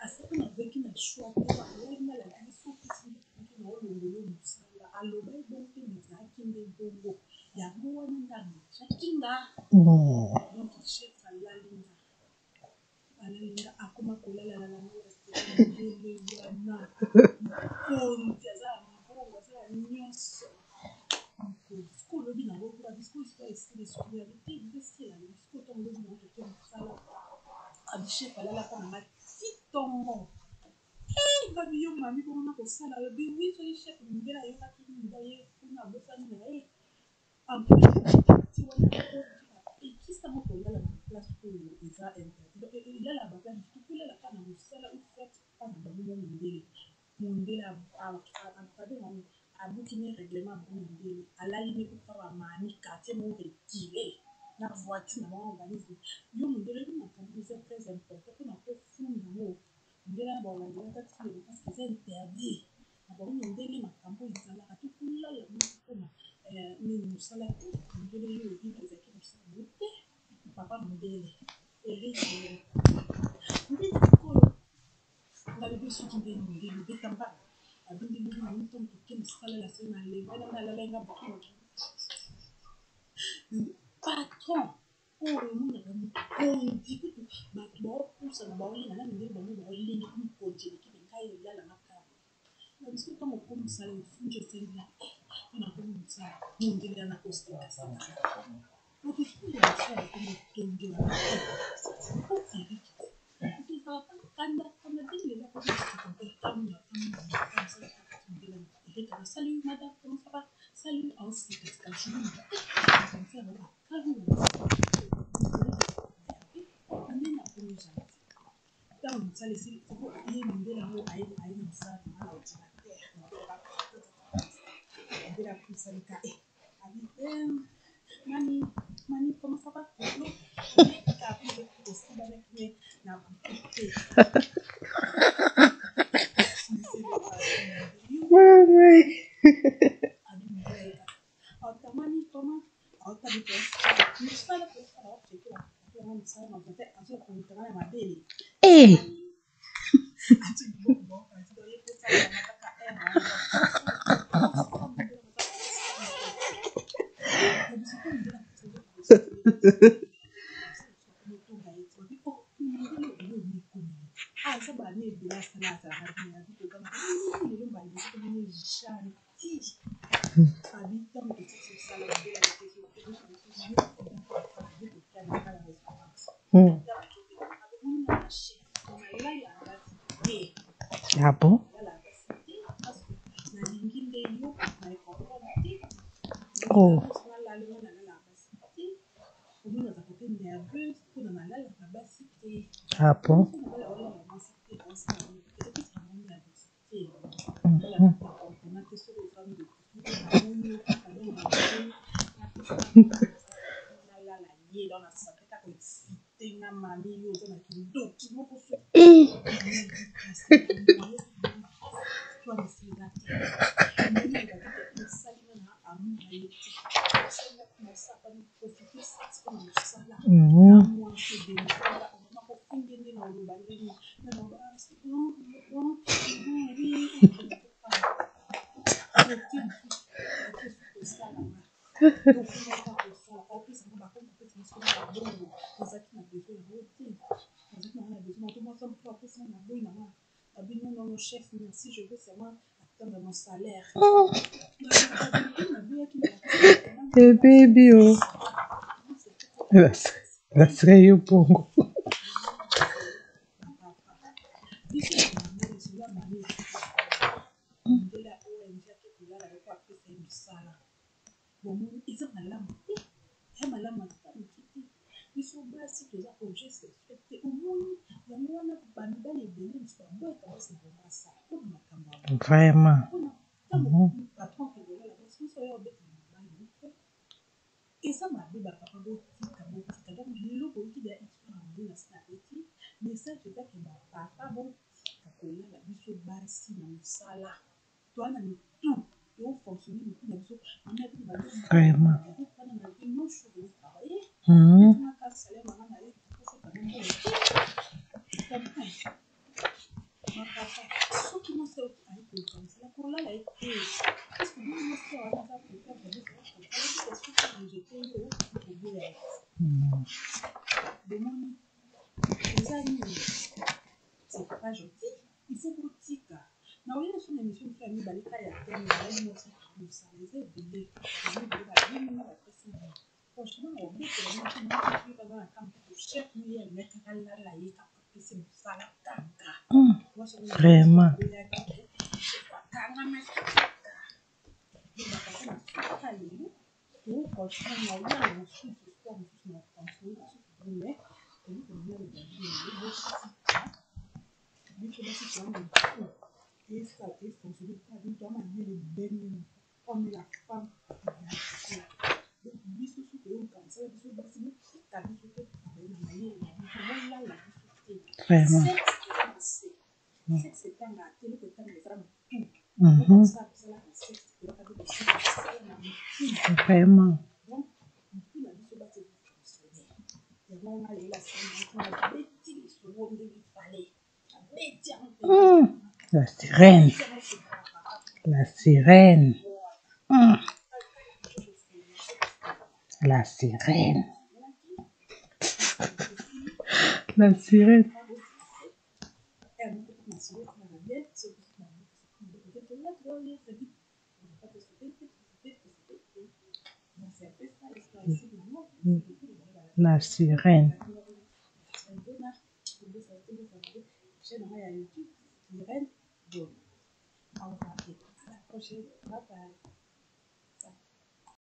asaki, nazalaki na choix te, alaki soki na olongolo mosala, aloba ebongo te, mais ezalaki nde bongo, yango wana nde amachaki nga. Donc chef alali nga, alali nga, akoma kolalala nga ndele wana, mokonzi aza ya mbongo, aza ya nyonso, mokonzi. Sikoyo olobi nango kuna bisiko histoire esili, esili yabi te, esila bisiko ntango olobi nango toke mosala. Abi chef alalaka na nga ti ntongo. Ngabi yo mami bongo na kosala, alobi wi, soki chef mondele ayokaki nini, ye kuna abosani na ye. En plus ti wana apekisanga kolala na place oyo eza interdit, elala baplace mosusu, kolala kaka na mosala ou soit pa na bango mo mondele. Mondele abengango abuki ne règlement bango, mondele alali ne kufa bamami quartier moko reculé na voiture na bango organisme. Yo mondele oyebi makambo eza très important mpona kofunda yango, mondele na baolandela kati parce que eza interdit na bango mondele, makambo ezalaka te kolala moko mpona nini mosala te. Mondele yo oyebi ezalaki mosala ngo te, papa mondele Erik nde sikoyo ngalobi soki nde mondele obeta mbanga, abindi lobi na ntongo toke mosala la semaine, alemba nanga alalenga butu. Patron oyo omonaka mokonzi kutu bato baopusana baolinga na mindele bango baolinga mokonzi eleki me ngai elalanga kaka na biso. Ntango okomi mosala efundi esengi mpona komi mosala mondele yana kosekaseka moto sikoyo mosala ekomi otongela Eriki tozalaka kanda kanda ndenge lelo Erika, salut madame, comment ça va? Salut, aosekaseka jour nde nakomi gentil. Ntango mosala esili, ye mondele yango aye na mosala na ordinateur, mondele apusanika abi: "Mami, mami, comment ça va?" Osibanaki na butu te. Ouais. Abi mondele mami comment aotabi mosala, mosala na ordinateur, azokomutanga na mabele. Eh. Hmm. Ah bon? Oh. Ah bon? Mhm. Eh. Mhm. Ebebi o. Basre yo bongo. Vraiment. Mhm. Vraiment. Mhm. Mm. Vraiment. Vraiment. Mhm. Vraiment. Mm. La sirène. La sirène. Mm. La sirène. La sirène. La sirène.